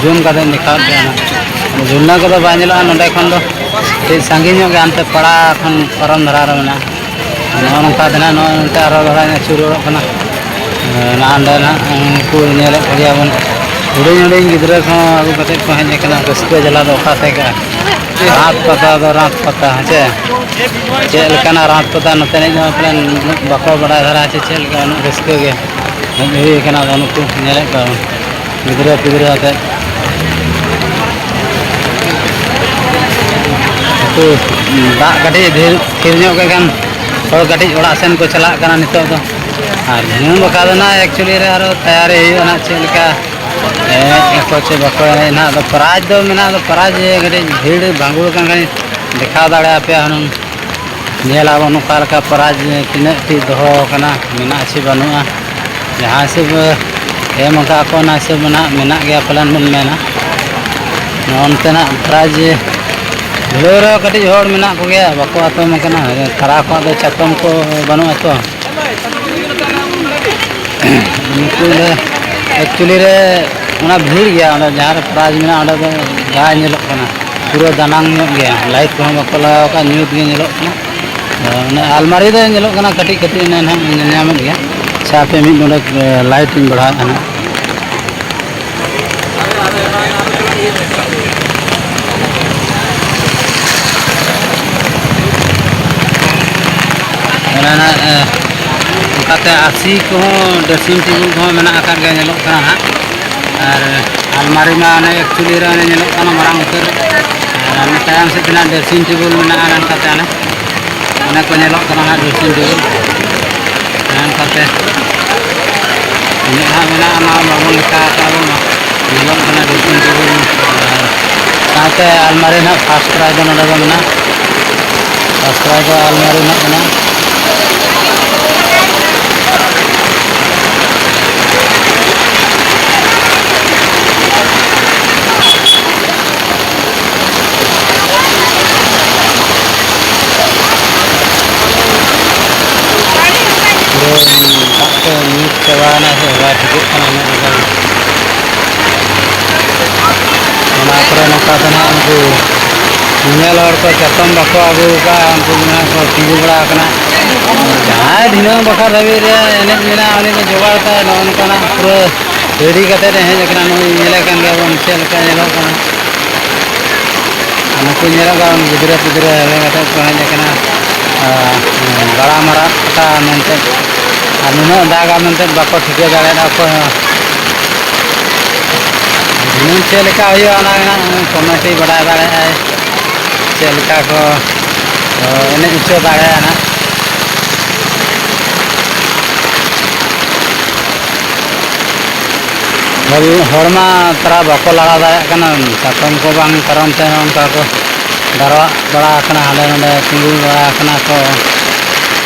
zoom ᱠᱟᱛᱮ ᱫᱮᱠᱷᱟᱣ ᱯᱮᱭᱟ ᱱᱟᱦᱟᱜ᱾ ᱡᱷᱩᱞᱱᱟ ᱠᱚᱫᱚ ᱵᱟᱭ ᱧᱮᱞᱚᱜᱼᱟ ᱱᱚᱸᱰᱮ ᱠᱷᱚᱱ ᱫᱚ, ᱠᱟᱹᱴᱤᱡ ᱥᱟᱺᱜᱤᱧ ᱧᱚᱜ ᱜᱮ ᱦᱟᱱᱛᱮ ᱯᱟᱲᱟ ᱠᱷᱚᱱ ᱯᱟᱨᱚᱢ ᱫᱷᱟᱨᱟ ᱨᱮ ᱢᱮᱱᱟᱜᱼᱟ᱾ ᱱᱚᱜᱼᱚ ᱱᱚᱝᱠᱟ ᱛᱮ ᱱᱟᱦᱟᱜ ᱱᱚᱜᱼᱚᱭ ᱱᱚᱛᱮ ᱟᱨᱚ ᱫᱚᱦᱲᱟᱧ ᱟᱹᱪᱩᱨ ᱨᱩᱣᱟᱹᱲᱚᱜ ᱠᱟᱱᱟ᱾ ᱮᱸ, ᱱᱚᱜᱼᱚ ᱱᱚᱸᱰᱮ ᱱᱟᱦᱟᱜ ᱩᱱᱠᱩ ᱧᱮᱞᱮᱫ ᱠᱚᱜᱮᱭᱟ ᱵᱚᱱ, ᱦᱩᱰᱤᱧ ᱦᱩᱰᱤᱧ ᱜᱤᱫᱽᱨᱟᱹ ᱠᱚᱦᱚᱸ ᱟᱹᱜᱩ ᱠᱟᱛᱮᱫ ᱠᱚ ᱦᱮᱡ ᱟᱠᱟᱱᱟ᱾ ᱨᱟᱹᱥᱠᱟᱹ ᱡᱟᱞᱟ ᱫᱚ ᱚᱠᱟ ᱥᱮᱫ ᱠᱟᱜᱼᱟ? ᱨᱟᱛ ᱯᱟᱛᱟ ᱫᱚ ᱨᱟᱛ ᱯᱟᱛᱟ, ᱦᱮᱸ ᱪᱮ? ᱪᱮᱫ ᱞᱮᱠᱟᱱᱟᱜ ᱨᱟᱛ ᱯᱟᱛᱟ ᱱᱚᱛᱮᱱᱤᱡ ᱫᱚ ᱯᱟᱞᱮᱱ ᱩᱱᱟᱹᱜ ᱵᱟᱠᱚ ᱵᱟᱰᱟᱭ ᱫᱷᱟᱨᱟ ᱪᱮ ᱪᱮᱫ ᱞᱮᱠᱟ ᱩᱱᱟᱹᱜ ᱨᱟᱹᱥᱠᱟᱹ ᱜᱮ ᱦᱮᱡ ᱦᱩᱭ ᱟᱠᱟᱱᱟ᱾ ᱟᱫᱚ ᱱᱩᱠᱩ ᱧᱮᱞᱮᱫ ᱠᱚᱣᱟ ᱵᱚᱱ᱾ ᱜᱤᱫᱽᱨᱟᱹ ᱯᱤᱫᱽᱨᱟᱹ ᱟᱛᱮᱫ᱾ ᱩᱱᱠᱩ ᱫᱟᱜ ᱠᱟᱹᱴᱤᱡ ᱰᱷᱮᱨ ᱛᱷᱤᱨ ᱧᱚᱜ ᱠᱮᱫ ᱠᱷᱟᱱ ᱦᱚᱲ ᱠᱟᱹᱴᱤᱡ ᱚᱲᱟᱜ ᱥᱮᱱ ᱠᱚ ᱪᱟᱞᱟᱜ ᱠᱟᱱᱟ ᱱᱤᱛᱚᱜ ᱫᱚ᱾ ᱟᱨ ᱫᱷᱤᱱᱟᱹᱝ ᱵᱟᱠᱷᱨᱟ ᱫᱚ ᱱᱟᱦᱟᱜ actually ᱨᱮ ᱟᱨᱚ ᱛᱮᱭᱟᱨᱤ ᱦᱩᱭᱩᱜᱼᱟ ᱱᱟᱦᱟᱜ, ᱪᱮᱫ ᱞᱮᱠᱟ ᱮᱱᱮᱡ ᱟᱠᱚ ᱪᱮ ᱵᱟᱠᱚ ᱮᱱᱮᱡ ᱱᱟᱦᱟᱜ᱾ ᱟᱫᱚ prize ᱫᱚ ᱢᱮᱱᱟᱜ ᱫᱚ prize ᱡᱮ ᱠᱟᱹᱴᱤᱡ ᱵᱷᱤᱲ ᱵᱷᱟᱸᱜᱩᱲ ᱟᱠᱟᱱ ᱠᱷᱟᱱ ᱫᱮᱠᱷᱟᱣ ᱫᱟᱲᱮᱭᱟᱯᱮᱭᱟ ᱦᱩᱱᱟᱹᱝ᱾ ᱧᱮᱞ ᱟᱵᱚᱱ ᱚᱠᱟ ᱞᱮᱠᱟ prize ᱛᱤᱱᱟᱹᱜ ᱴᱤ ᱫᱚᱦᱚ ᱟᱠᱟᱱᱟ, ᱢᱮᱱᱟᱜᱼᱟ ᱥᱮ ᱵᱟᱹᱱᱩᱜᱼᱟ᱾ ᱡᱟᱦᱟᱸ ᱦᱤᱥᱟᱹᱵ ᱮᱢ ᱟᱠᱟᱫ ᱠᱚ ᱚᱱᱟ ᱦᱤᱥᱟᱹᱵ ᱢᱟ ᱱᱟᱦᱟᱜ ᱢᱮᱱᱟᱜ ᱜᱮᱭᱟ ᱯᱟᱞᱮᱱ ᱵᱚᱱ ᱢᱮᱱᱟ᱾ ᱱᱚᱜᱼᱚ ᱱᱚᱛᱮᱱᱟᱜ prize ᱫᱷᱩᱲᱟᱹᱣ ᱨᱮᱦᱚᱸ ᱠᱟᱹᱴᱤᱡ ᱦᱚᱲ ᱢᱮᱱᱟᱜ ᱠᱚᱜᱮᱭᱟ, ᱵᱟᱠᱚ ᱟᱛᱚᱢ ᱟᱠᱟᱱᱟ᱾ ᱛᱟᱨᱟ ᱠᱚᱣᱟᱜ ᱫᱚ ᱪᱟᱛᱚᱢ ᱠᱚ ᱵᱟᱹᱱᱩᱜᱼᱟ ᱛᱚ᱾ ᱱᱩᱠᱩ ᱫᱚ actually ᱨᱮ ᱚᱱᱟ ᱵᱷᱤᱲ ᱜᱮᱭᱟ, ᱚᱸᱰᱮ ᱡᱟᱦᱟᱸ ᱨᱮ prize ᱢᱮᱱᱟᱜᱼᱟ, ᱚᱸᱰᱮ ᱫᱚ ᱵᱟᱭ ᱧᱮᱞᱚᱜ ᱠᱟᱱᱟ᱾ ᱯᱩᱨᱟᱹ ᱫᱟᱱᱟᱝ ᱧᱚᱜ ᱜᱮᱭᱟ, light ᱠᱚᱦᱚᱸ ᱵᱟᱠᱚ ᱞᱟᱜᱟᱣ ᱟᱠᱟᱫ, ᱧᱩᱛ ᱜᱮ ᱧᱮᱞᱚᱜ ᱠᱟᱱᱟ᱾ ᱚᱱᱟ ᱟᱞᱢᱟᱨᱤ ᱫᱚ ᱧᱮᱞᱚᱜ ᱠᱟᱱᱟ ᱠᱟᱹᱴᱤᱡ ᱠᱟᱹᱴᱤᱡ, ᱚᱱᱟ ᱱᱟᱦᱟᱜ ᱧᱮᱞ ᱧᱟᱢᱮᱫ ᱜᱮᱭᱟ᱾ ᱟᱪᱪᱷᱟ, ᱦᱟᱯᱮ ᱢᱤᱫ ᱱᱚᱰᱮ, ᱮ, light ᱤᱧ ᱵᱟᱲᱦᱟᱣᱮᱫᱼᱟ ᱱᱟᱦᱟᱜ᱾ ᱚᱱᱟ ᱱᱟᱦᱟᱜ, ᱮ, ᱚᱱᱠᱟᱛᱮ ᱟᱨᱥᱤ ᱠᱚᱦᱚᱸ, dressing table ᱠᱚᱦᱚᱸ ᱢᱮᱱᱟᱜ ᱟᱠᱟᱫ ᱜᱮᱭᱟ, ᱧᱮᱞᱚᱜ ᱠᱟᱱᱟ ᱱᱟᱦᱟᱜ᱾ ᱟᱨ ᱟᱞᱢᱟᱨᱤ ᱢᱟ ᱚᱱᱮ actually ᱨᱮ ᱚᱱᱮ ᱧᱮᱞᱚᱜ ᱠᱟᱱᱟ ᱢᱟᱨᱟᱝ ᱩᱛᱟᱹᱨ᱾ ᱟᱨ ᱚᱱᱟ ᱛᱟᱭᱚᱢ ᱥᱮᱫ ᱛᱮᱱᱟᱜ dressing table ᱢᱮᱱᱟᱜᱼᱟ, ᱚᱱᱠᱟᱛᱮ ᱚᱱᱮ, ᱚᱱᱮ ᱠᱚ ᱧᱮᱞᱚᱜ ᱠᱟᱱᱟ ᱱᱟᱦᱟᱜ dressing table᱾ ᱚᱱᱠᱟᱛᱮ ᱛᱤᱱᱟᱹᱜ ᱦᱟᱸᱜ ᱢᱮᱱᱟᱜᱼᱟ, ᱚᱱᱟ ᱵᱟᱵᱚᱱ ᱞᱮᱠᱷᱟ ᱟᱠᱟᱫᱼᱟ ᱵᱚᱱ᱾ ᱧᱮᱞᱚᱜ ᱠᱟᱱᱟ dressing table᱾ ᱟᱨ ᱥᱟᱶᱛᱮ ᱟᱞᱢᱟᱨᱤ ᱱᱟᱦᱟᱜ first prize ᱫᱚ ᱱᱚᱰᱮ ᱫᱚ ᱢᱮᱱᱟᱜᱼᱟ᱾ First prize ᱫᱚ ᱟᱞᱢᱟᱨᱤ ᱱᱟᱦᱟᱜ ᱢᱮᱱᱟᱜᱼᱟ᱾ ᱯᱩᱨᱟᱹ ᱫᱟᱜ ᱛᱮ ᱧᱩᱛ ᱪᱟᱵᱟᱭᱮᱱᱟ ᱥᱮ, ᱵᱟᱭ ᱴᱷᱤᱠᱟᱹᱜ ᱠᱟᱱᱟ ᱩᱱᱟᱹᱜ ᱞᱚᱜᱚᱱ᱾ ᱚᱱᱟ ᱠᱚᱨᱮ ᱱᱚᱝᱠᱟ ᱛᱮ ᱱᱟᱦᱟᱜ ᱩᱱᱠᱩ ᱧᱮᱧᱮᱞ ᱦᱚᱲ ᱠᱚ ᱪᱟᱛᱚᱢ ᱵᱟᱠᱚ ᱟᱹᱜᱩ ᱟᱠᱟᱫᱼᱟ, ᱩᱱᱠᱩ ᱜᱮ ᱱᱟᱦᱟᱜ ᱠᱚ ᱛᱤᱸᱜᱩ ᱵᱟᱲᱟ ᱟᱠᱟᱱᱟ᱾ ᱡᱟᱦᱟᱸᱭ ᱫᱷᱤᱱᱟᱹᱝ ᱵᱟᱠᱷᱨᱟ ᱫᱷᱟᱹᱵᱤᱡ ᱨᱮ ᱮᱱᱮᱡ ᱢᱮᱱᱟᱜᱼᱟ, ᱩᱱᱤ ᱫᱚ ᱡᱚᱜᱟᱲ ᱛᱟᱭ ᱱᱚᱜᱼᱚ ᱱᱚᱝᱠᱟᱱᱟᱜ ᱯᱩᱨᱟᱹ ready ᱠᱟᱛᱮᱫ ᱮ ᱦᱮᱡ ᱟᱠᱟᱱᱟ᱾ ᱱᱩᱭ ᱧᱮᱞᱮ ᱠᱟᱱ ᱜᱮᱭᱟ ᱵᱚᱱ ᱪᱮᱫ ᱞᱮᱠᱟ ᱧᱮᱞᱚᱜ ᱠᱟᱱᱟ᱾ ᱟᱨ ᱱᱩᱠᱩ ᱧᱮᱞᱚᱜ ᱠᱟᱱ ᱜᱤᱫᱽᱨᱟᱹ ᱯᱤᱫᱽᱨᱟᱹ ᱦᱮᱡ ᱠᱟᱛᱮᱫ ᱠᱚ ᱦᱮᱡ ᱟᱠᱟᱱᱟ, ᱟᱨ ᱵᱟᱲᱟ ᱢᱟᱨᱟᱜ ᱠᱟᱛᱷᱟ ᱢᱮᱱᱛᱮ, ᱟᱨ ᱱᱩᱱᱟᱹᱜ ᱫᱟᱜᱟ ᱢᱮᱱᱛᱮ ᱵᱟᱠᱚ ᱴᱷᱤᱠᱟᱹ ᱫᱟᱲᱮᱭᱟᱫᱟ ᱚᱠᱚᱭ ᱦᱚᱸ᱾ ᱫᱷᱤᱱᱟᱹᱝ ᱪᱮᱫ ᱞᱮᱠᱟ ᱦᱩᱭᱩᱜᱼᱟ, ᱚᱱᱟ ᱜᱮ ᱦᱟᱸᱜ committee ᱵᱟᱰᱟᱭ ᱫᱟᱲᱮᱭᱟᱜᱼᱟᱭ, ᱪᱮᱫ ᱞᱮᱠᱟ ᱠᱚ, ᱚ, ᱮᱱᱮᱡ ᱦᱚᱪᱚ ᱫᱟᱲᱮᱭᱟᱜᱼᱟ ᱦᱟᱸᱜ᱾ ᱦᱚᱲ, ᱦᱚᱲ ᱢᱟ ᱛᱟᱨᱟ ᱵᱟᱠᱚ ᱞᱟᱲᱟ ᱫᱟᱲᱮᱭᱟᱜ ᱠᱟᱱᱟ, ᱪᱟᱛᱚᱢ ᱠᱚ ᱵᱟᱝ ᱠᱟᱨᱚᱱ ᱛᱮ ᱚᱱᱠᱟ ᱠᱚ ᱰᱟᱨᱣᱟᱜ ᱵᱟᱲᱟ ᱟᱠᱟᱱᱟ, ᱦᱟᱸᱰᱮ ᱱᱚᱰᱮ ᱛᱤᱸᱜᱩ ᱵᱟᱲᱟ ᱟᱠᱟᱱᱟ ᱠᱚ᱾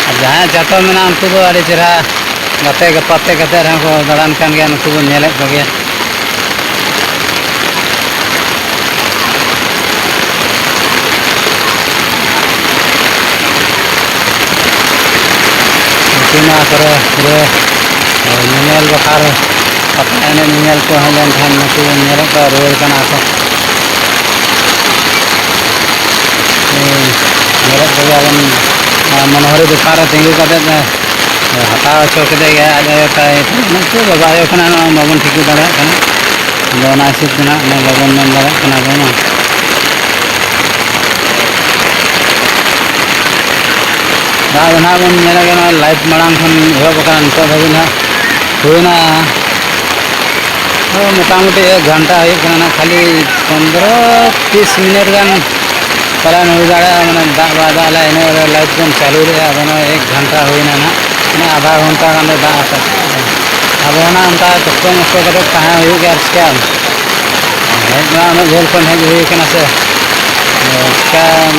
ᱟᱨ ᱡᱟᱦᱟᱸᱭᱟᱜ ᱪᱟᱛᱚᱢ ᱢᱮᱱᱟᱜᱼᱟ, ᱩᱱᱠᱩ ᱫᱚ ᱟᱹᱰᱤ ᱪᱮᱦᱨᱟ ᱜᱟᱛᱮ ᱜᱟᱯᱟᱛᱮ ᱠᱟᱛᱮ ᱨᱮᱦᱚᱸ ᱠᱚ ᱫᱟᱬᱟᱱ ᱠᱟᱱ ᱜᱮᱭᱟ, ᱱᱩᱠᱩ ᱵᱚᱱ ᱧᱮᱞᱮᱫ ᱠᱚᱜᱮᱭᱟ᱾ ᱱᱚᱣᱟ ᱠᱚᱨᱮ ᱯᱩᱨᱟᱹ ᱧᱮᱧᱮᱞ ᱵᱟᱠᱷᱨᱟ ᱯᱟᱛᱟ ᱮᱱᱮᱡ ᱧᱮᱧᱮᱞ ᱠᱚ ᱦᱮᱡ ᱞᱮᱱᱠᱷᱟᱱ ᱱᱩᱠᱩ ᱧᱮᱞᱮᱫ ᱠᱚᱣᱟ ᱨᱩᱣᱟᱹᱲ ᱠᱟᱱᱟ ᱠᱚ᱾ ᱧᱮᱞᱮᱫ ᱠᱚᱜᱮᱭᱟᱵᱚᱱ, ᱢᱚᱱᱳᱦᱚᱨᱤ ᱫᱚᱠᱟᱱ ᱨᱮ ᱛᱤᱸᱜᱩ ᱠᱟᱛᱮᱫ ᱦᱟᱛᱟᱣ ᱦᱚᱪᱚ ᱠᱮᱫᱮ ᱜᱮ ᱟᱡ ᱟᱭᱳ ᱛᱟᱭ᱾ ᱱᱩᱠᱩ ᱵᱟᱵᱟ ᱟᱭᱳ ᱠᱟᱱᱟ, ᱱᱚᱣᱟ ᱵᱟᱵᱚᱱ ᱴᱷᱤᱠᱟᱹ ᱫᱟᱲᱮᱭᱟᱜ ᱠᱟᱱᱟ᱾ ᱟᱫᱚ ᱚᱱᱟ ᱦᱤᱥᱟᱹᱵ ᱛᱮ ᱱᱟᱜ ᱵᱟᱵᱚᱱ ᱢᱮᱱ ᱫᱟᱲᱮᱭᱟᱜ ᱠᱟᱱᱟ ᱟᱵᱚ ᱢᱟ᱾ ᱫᱟᱜ ᱫᱚ ᱱᱟᱦᱟᱜ ᱵᱚᱱ ᱧᱮᱞᱮᱫ ᱠᱟᱱᱟ, ᱞᱟᱭᱤᱴ ᱢᱟᱲᱟᱝ ᱠᱷᱚᱱ ᱮᱦᱚᱵ ᱟᱠᱟᱱᱟ, ᱱᱤᱛᱚᱜ ᱫᱷᱟᱹᱵᱤᱡ ᱱᱟᱦᱟᱜ ᱦᱩᱭᱱᱟ, ᱳᱭ ᱢᱚᱴᱟᱢᱩᱴᱤ ᱮᱠ ᱜᱷᱚᱱᱴᱟ ᱦᱩᱭᱩᱜ ᱠᱟᱱᱟ ᱱᱟᱦᱟᱜ, ᱠᱷᱟᱹᱞᱤ ᱯᱚᱱᱫᱽᱨᱚ ᱛᱤᱥ ᱢᱤᱱᱤᱴ ᱜᱟᱱ ᱯᱟᱞᱮᱱ ᱦᱩᱭ ᱫᱟᱲᱮᱭᱟᱜᱼᱟ, ᱢᱟᱱᱮ ᱫᱟᱜ ᱵᱟᱭ ᱫᱟᱜ ᱞᱮᱫᱟ, ᱤᱱᱟᱹ ᱨᱮ ᱞᱟᱭᱤᱴ ᱵᱚᱱ ᱪᱟᱹᱞᱩ ᱞᱮᱫᱼᱟ, ᱟᱫᱚ ᱱᱚᱜᱼᱚᱭ ᱮᱠ ᱜᱷᱚᱱᱴᱟ ᱦᱩᱭᱱᱟ ᱱᱟᱦᱟᱜ, ᱢᱟᱱᱮ ᱟᱫᱷᱟ ᱜᱷᱚᱱᱴᱟ ᱜᱟᱱ ᱫᱚ ᱫᱟᱜ ᱟᱠᱟᱫ᱾ ᱟᱵᱚ ᱦᱚᱸ ᱱᱟᱦᱟᱜ ᱚᱱᱠᱟ ᱠᱚᱥᱴᱚ ᱢᱚᱥᱴᱚ ᱠᱟᱛᱮ ᱛᱟᱦᱮᱸ ᱦᱩᱭᱩᱜ ᱜᱮᱭᱟ, ᱟᱨ ᱪᱤᱠᱟᱹᱭᱟᱢ? ᱦᱮᱡ ᱢᱟ ᱩᱱᱟᱹᱜ ᱡᱷᱟᱹᱞ ᱠᱷᱚᱱ ᱦᱮᱡ ᱦᱩᱭ ᱠᱟᱱᱟ ᱥᱮ᱾ ᱪᱤᱠᱟᱹᱭᱟᱢ?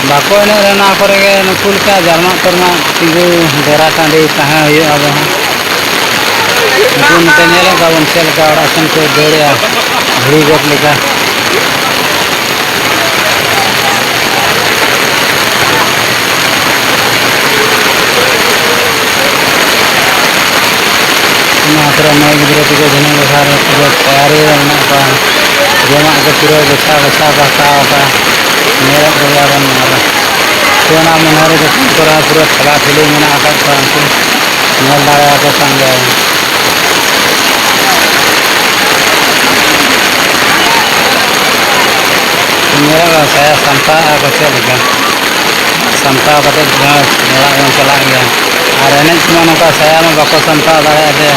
ᱵᱟᱠᱚ ᱮᱱᱮᱡ ᱨᱮ ᱱᱚᱣᱟ ᱠᱚᱨᱮ ᱜᱮ ᱱᱩᱠᱩ ᱞᱮᱠᱟ ᱡᱟᱨᱢᱟᱜ ᱛᱚᱨᱢᱟᱜ ᱛᱤᱸᱜᱩ ᱰᱮᱨᱟ ᱴᱟᱺᱰᱤ ᱛᱟᱦᱮᱸ ᱦᱩᱭᱩᱜᱼᱟ ᱟᱵᱚ ᱦᱚᱸ᱾ ᱱᱩᱠᱩ ᱱᱚᱛᱮ ᱧᱮᱞᱮᱫ ᱠᱚᱣᱟ ᱵᱚᱱ ᱪᱮᱫ ᱞᱮᱠᱟ ᱚᱲᱟᱜ ᱥᱮᱱ ᱠᱚ ᱫᱟᱹᱲᱮᱜᱼᱟ ᱵᱷᱩᱲᱤ ᱜᱚᱫ ᱞᱮᱠᱟ᱾ ᱱᱚᱣᱟ ᱠᱚᱨᱮ ᱢᱟᱹᱭ ᱜᱤᱫᱽᱨᱟᱹ ᱛᱟᱠᱚ ᱫᱷᱤᱱᱟᱹᱝ ᱫᱟᱸᱥᱟᱭ ᱨᱮ ᱯᱩᱨᱟᱹ ᱛᱮᱭᱟᱨᱤ ᱨᱮ ᱢᱮᱱᱟᱜ ᱠᱚᱣᱟ᱾ ᱡᱚᱢᱟᱜ ᱠᱚ ᱯᱩᱨᱟᱹ ᱜᱚᱪᱷᱟ ᱜᱚᱪᱷᱟ ᱠᱚ ᱦᱟᱛᱟᱣ ᱟᱠᱟᱫᱼᱟ᱾ ᱧᱮᱞᱮᱫ ᱠᱚᱜᱮᱭᱟ ᱵᱚᱱ ᱱᱚᱣᱟ ᱨᱮ᱾ ᱥᱮ ᱚᱱᱟ ᱢᱚᱱᱳᱦᱚᱨᱤ ᱫᱚᱠᱟᱱ ᱠᱚᱨᱮ ᱦᱚᱸ ᱯᱩᱨᱟᱹ ᱴᱷᱮᱞᱟ ᱴᱷᱤᱞᱤ ᱢᱮᱱᱟᱜ ᱟᱠᱟᱫ ᱠᱚᱣᱟ ᱩᱱᱠᱩ᱾ ᱧᱮᱞ ᱫᱟᱲᱮᱭᱟᱠᱚ ᱠᱟᱱ ᱜᱮᱭᱟ ᱵᱚᱱ᱾ ᱧᱮᱞᱚᱜᱼᱟ ᱥᱟᱭᱟ ᱥᱟᱢᱴᱟᱣᱮᱫᱼᱟ ᱠᱚ ᱪᱮᱫ ᱞᱮᱠᱟ᱾ ᱥᱟᱢᱴᱟᱣ ᱠᱟᱛᱮ ᱚᱲᱟᱜ ᱵᱚᱱ ᱪᱟᱞᱟᱜ ᱜᱮᱭᱟ᱾ ᱟᱨ ᱮᱱᱮᱡ ᱥᱚᱢᱚᱭ ᱱᱚᱝᱠᱟ ᱥᱟᱭᱟ ᱢᱟ ᱵᱟᱠᱚ ᱥᱟᱢᱴᱟᱣ ᱫᱟᱲᱮᱭᱟᱜᱼᱟ ᱡᱮ᱾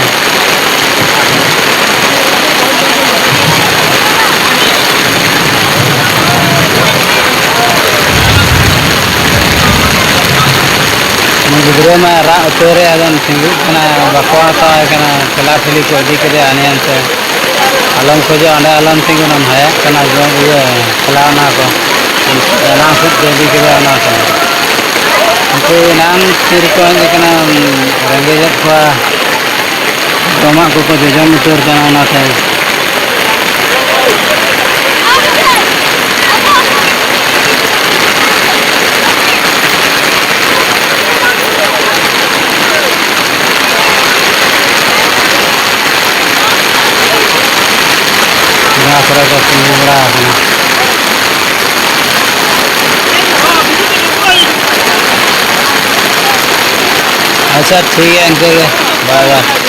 ᱩᱱᱤ ᱜᱤᱫᱽᱨᱟᱹ ᱢᱟ ᱨᱟᱜ ᱩᱛᱟᱹᱨᱮ, ᱟᱫᱚᱢ ᱛᱤᱸᱜᱩᱜ ᱠᱟᱱᱟ, ᱵᱟᱠᱚ ᱦᱟᱛᱟᱣᱟᱭ ᱠᱟᱱᱟ, ᱴᱷᱮᱞᱟ ᱴᱷᱮᱞᱤ ᱠᱚ ᱤᱫᱤ ᱠᱮᱫᱮᱭᱟ ᱦᱟᱱᱮ ᱦᱟᱱᱛᱮ᱾ ᱟᱞᱚᱢ ᱠᱷᱚᱡᱚᱜᱼᱟ, ᱚᱸᱰᱮ ᱟᱞᱚᱢ ᱛᱤᱸᱜᱩᱱᱟ, ᱦᱟᱭᱟᱜ ᱠᱟᱱᱟ ᱡᱚᱢ ᱤᱭᱟᱹ ᱠᱷᱮᱞᱟᱣᱱᱟ ᱠᱚ᱾ ᱮᱱᱟᱝ ᱥᱮᱫ ᱠᱚ ᱤᱫᱤ ᱠᱮᱫᱟ ᱚᱱᱟ ᱠᱚ᱾ ᱩᱱᱠᱩ ᱮᱱᱟᱝ ᱛᱤ ᱨᱮᱠᱚ ᱦᱮᱡ ᱟᱠᱟᱱᱟ, ᱨᱮᱸᱜᱮᱡᱮᱫ ᱠᱚᱣᱟ, ᱡᱚᱢᱟᱜ ᱠᱚᱠᱚ ᱡᱚᱡᱚᱢ ᱩᱛᱟᱹᱨ ᱠᱟᱱᱟ ᱚᱱᱟᱛᱮ᱾ ᱟᱪᱪᱷᱟ, ᱴᱷᱤᱠ ᱜᱮᱭᱟ, ᱤᱱᱠᱟᱹ ᱜᱮ᱾ ᱵᱟᱭ ᱵᱟᱭ᱾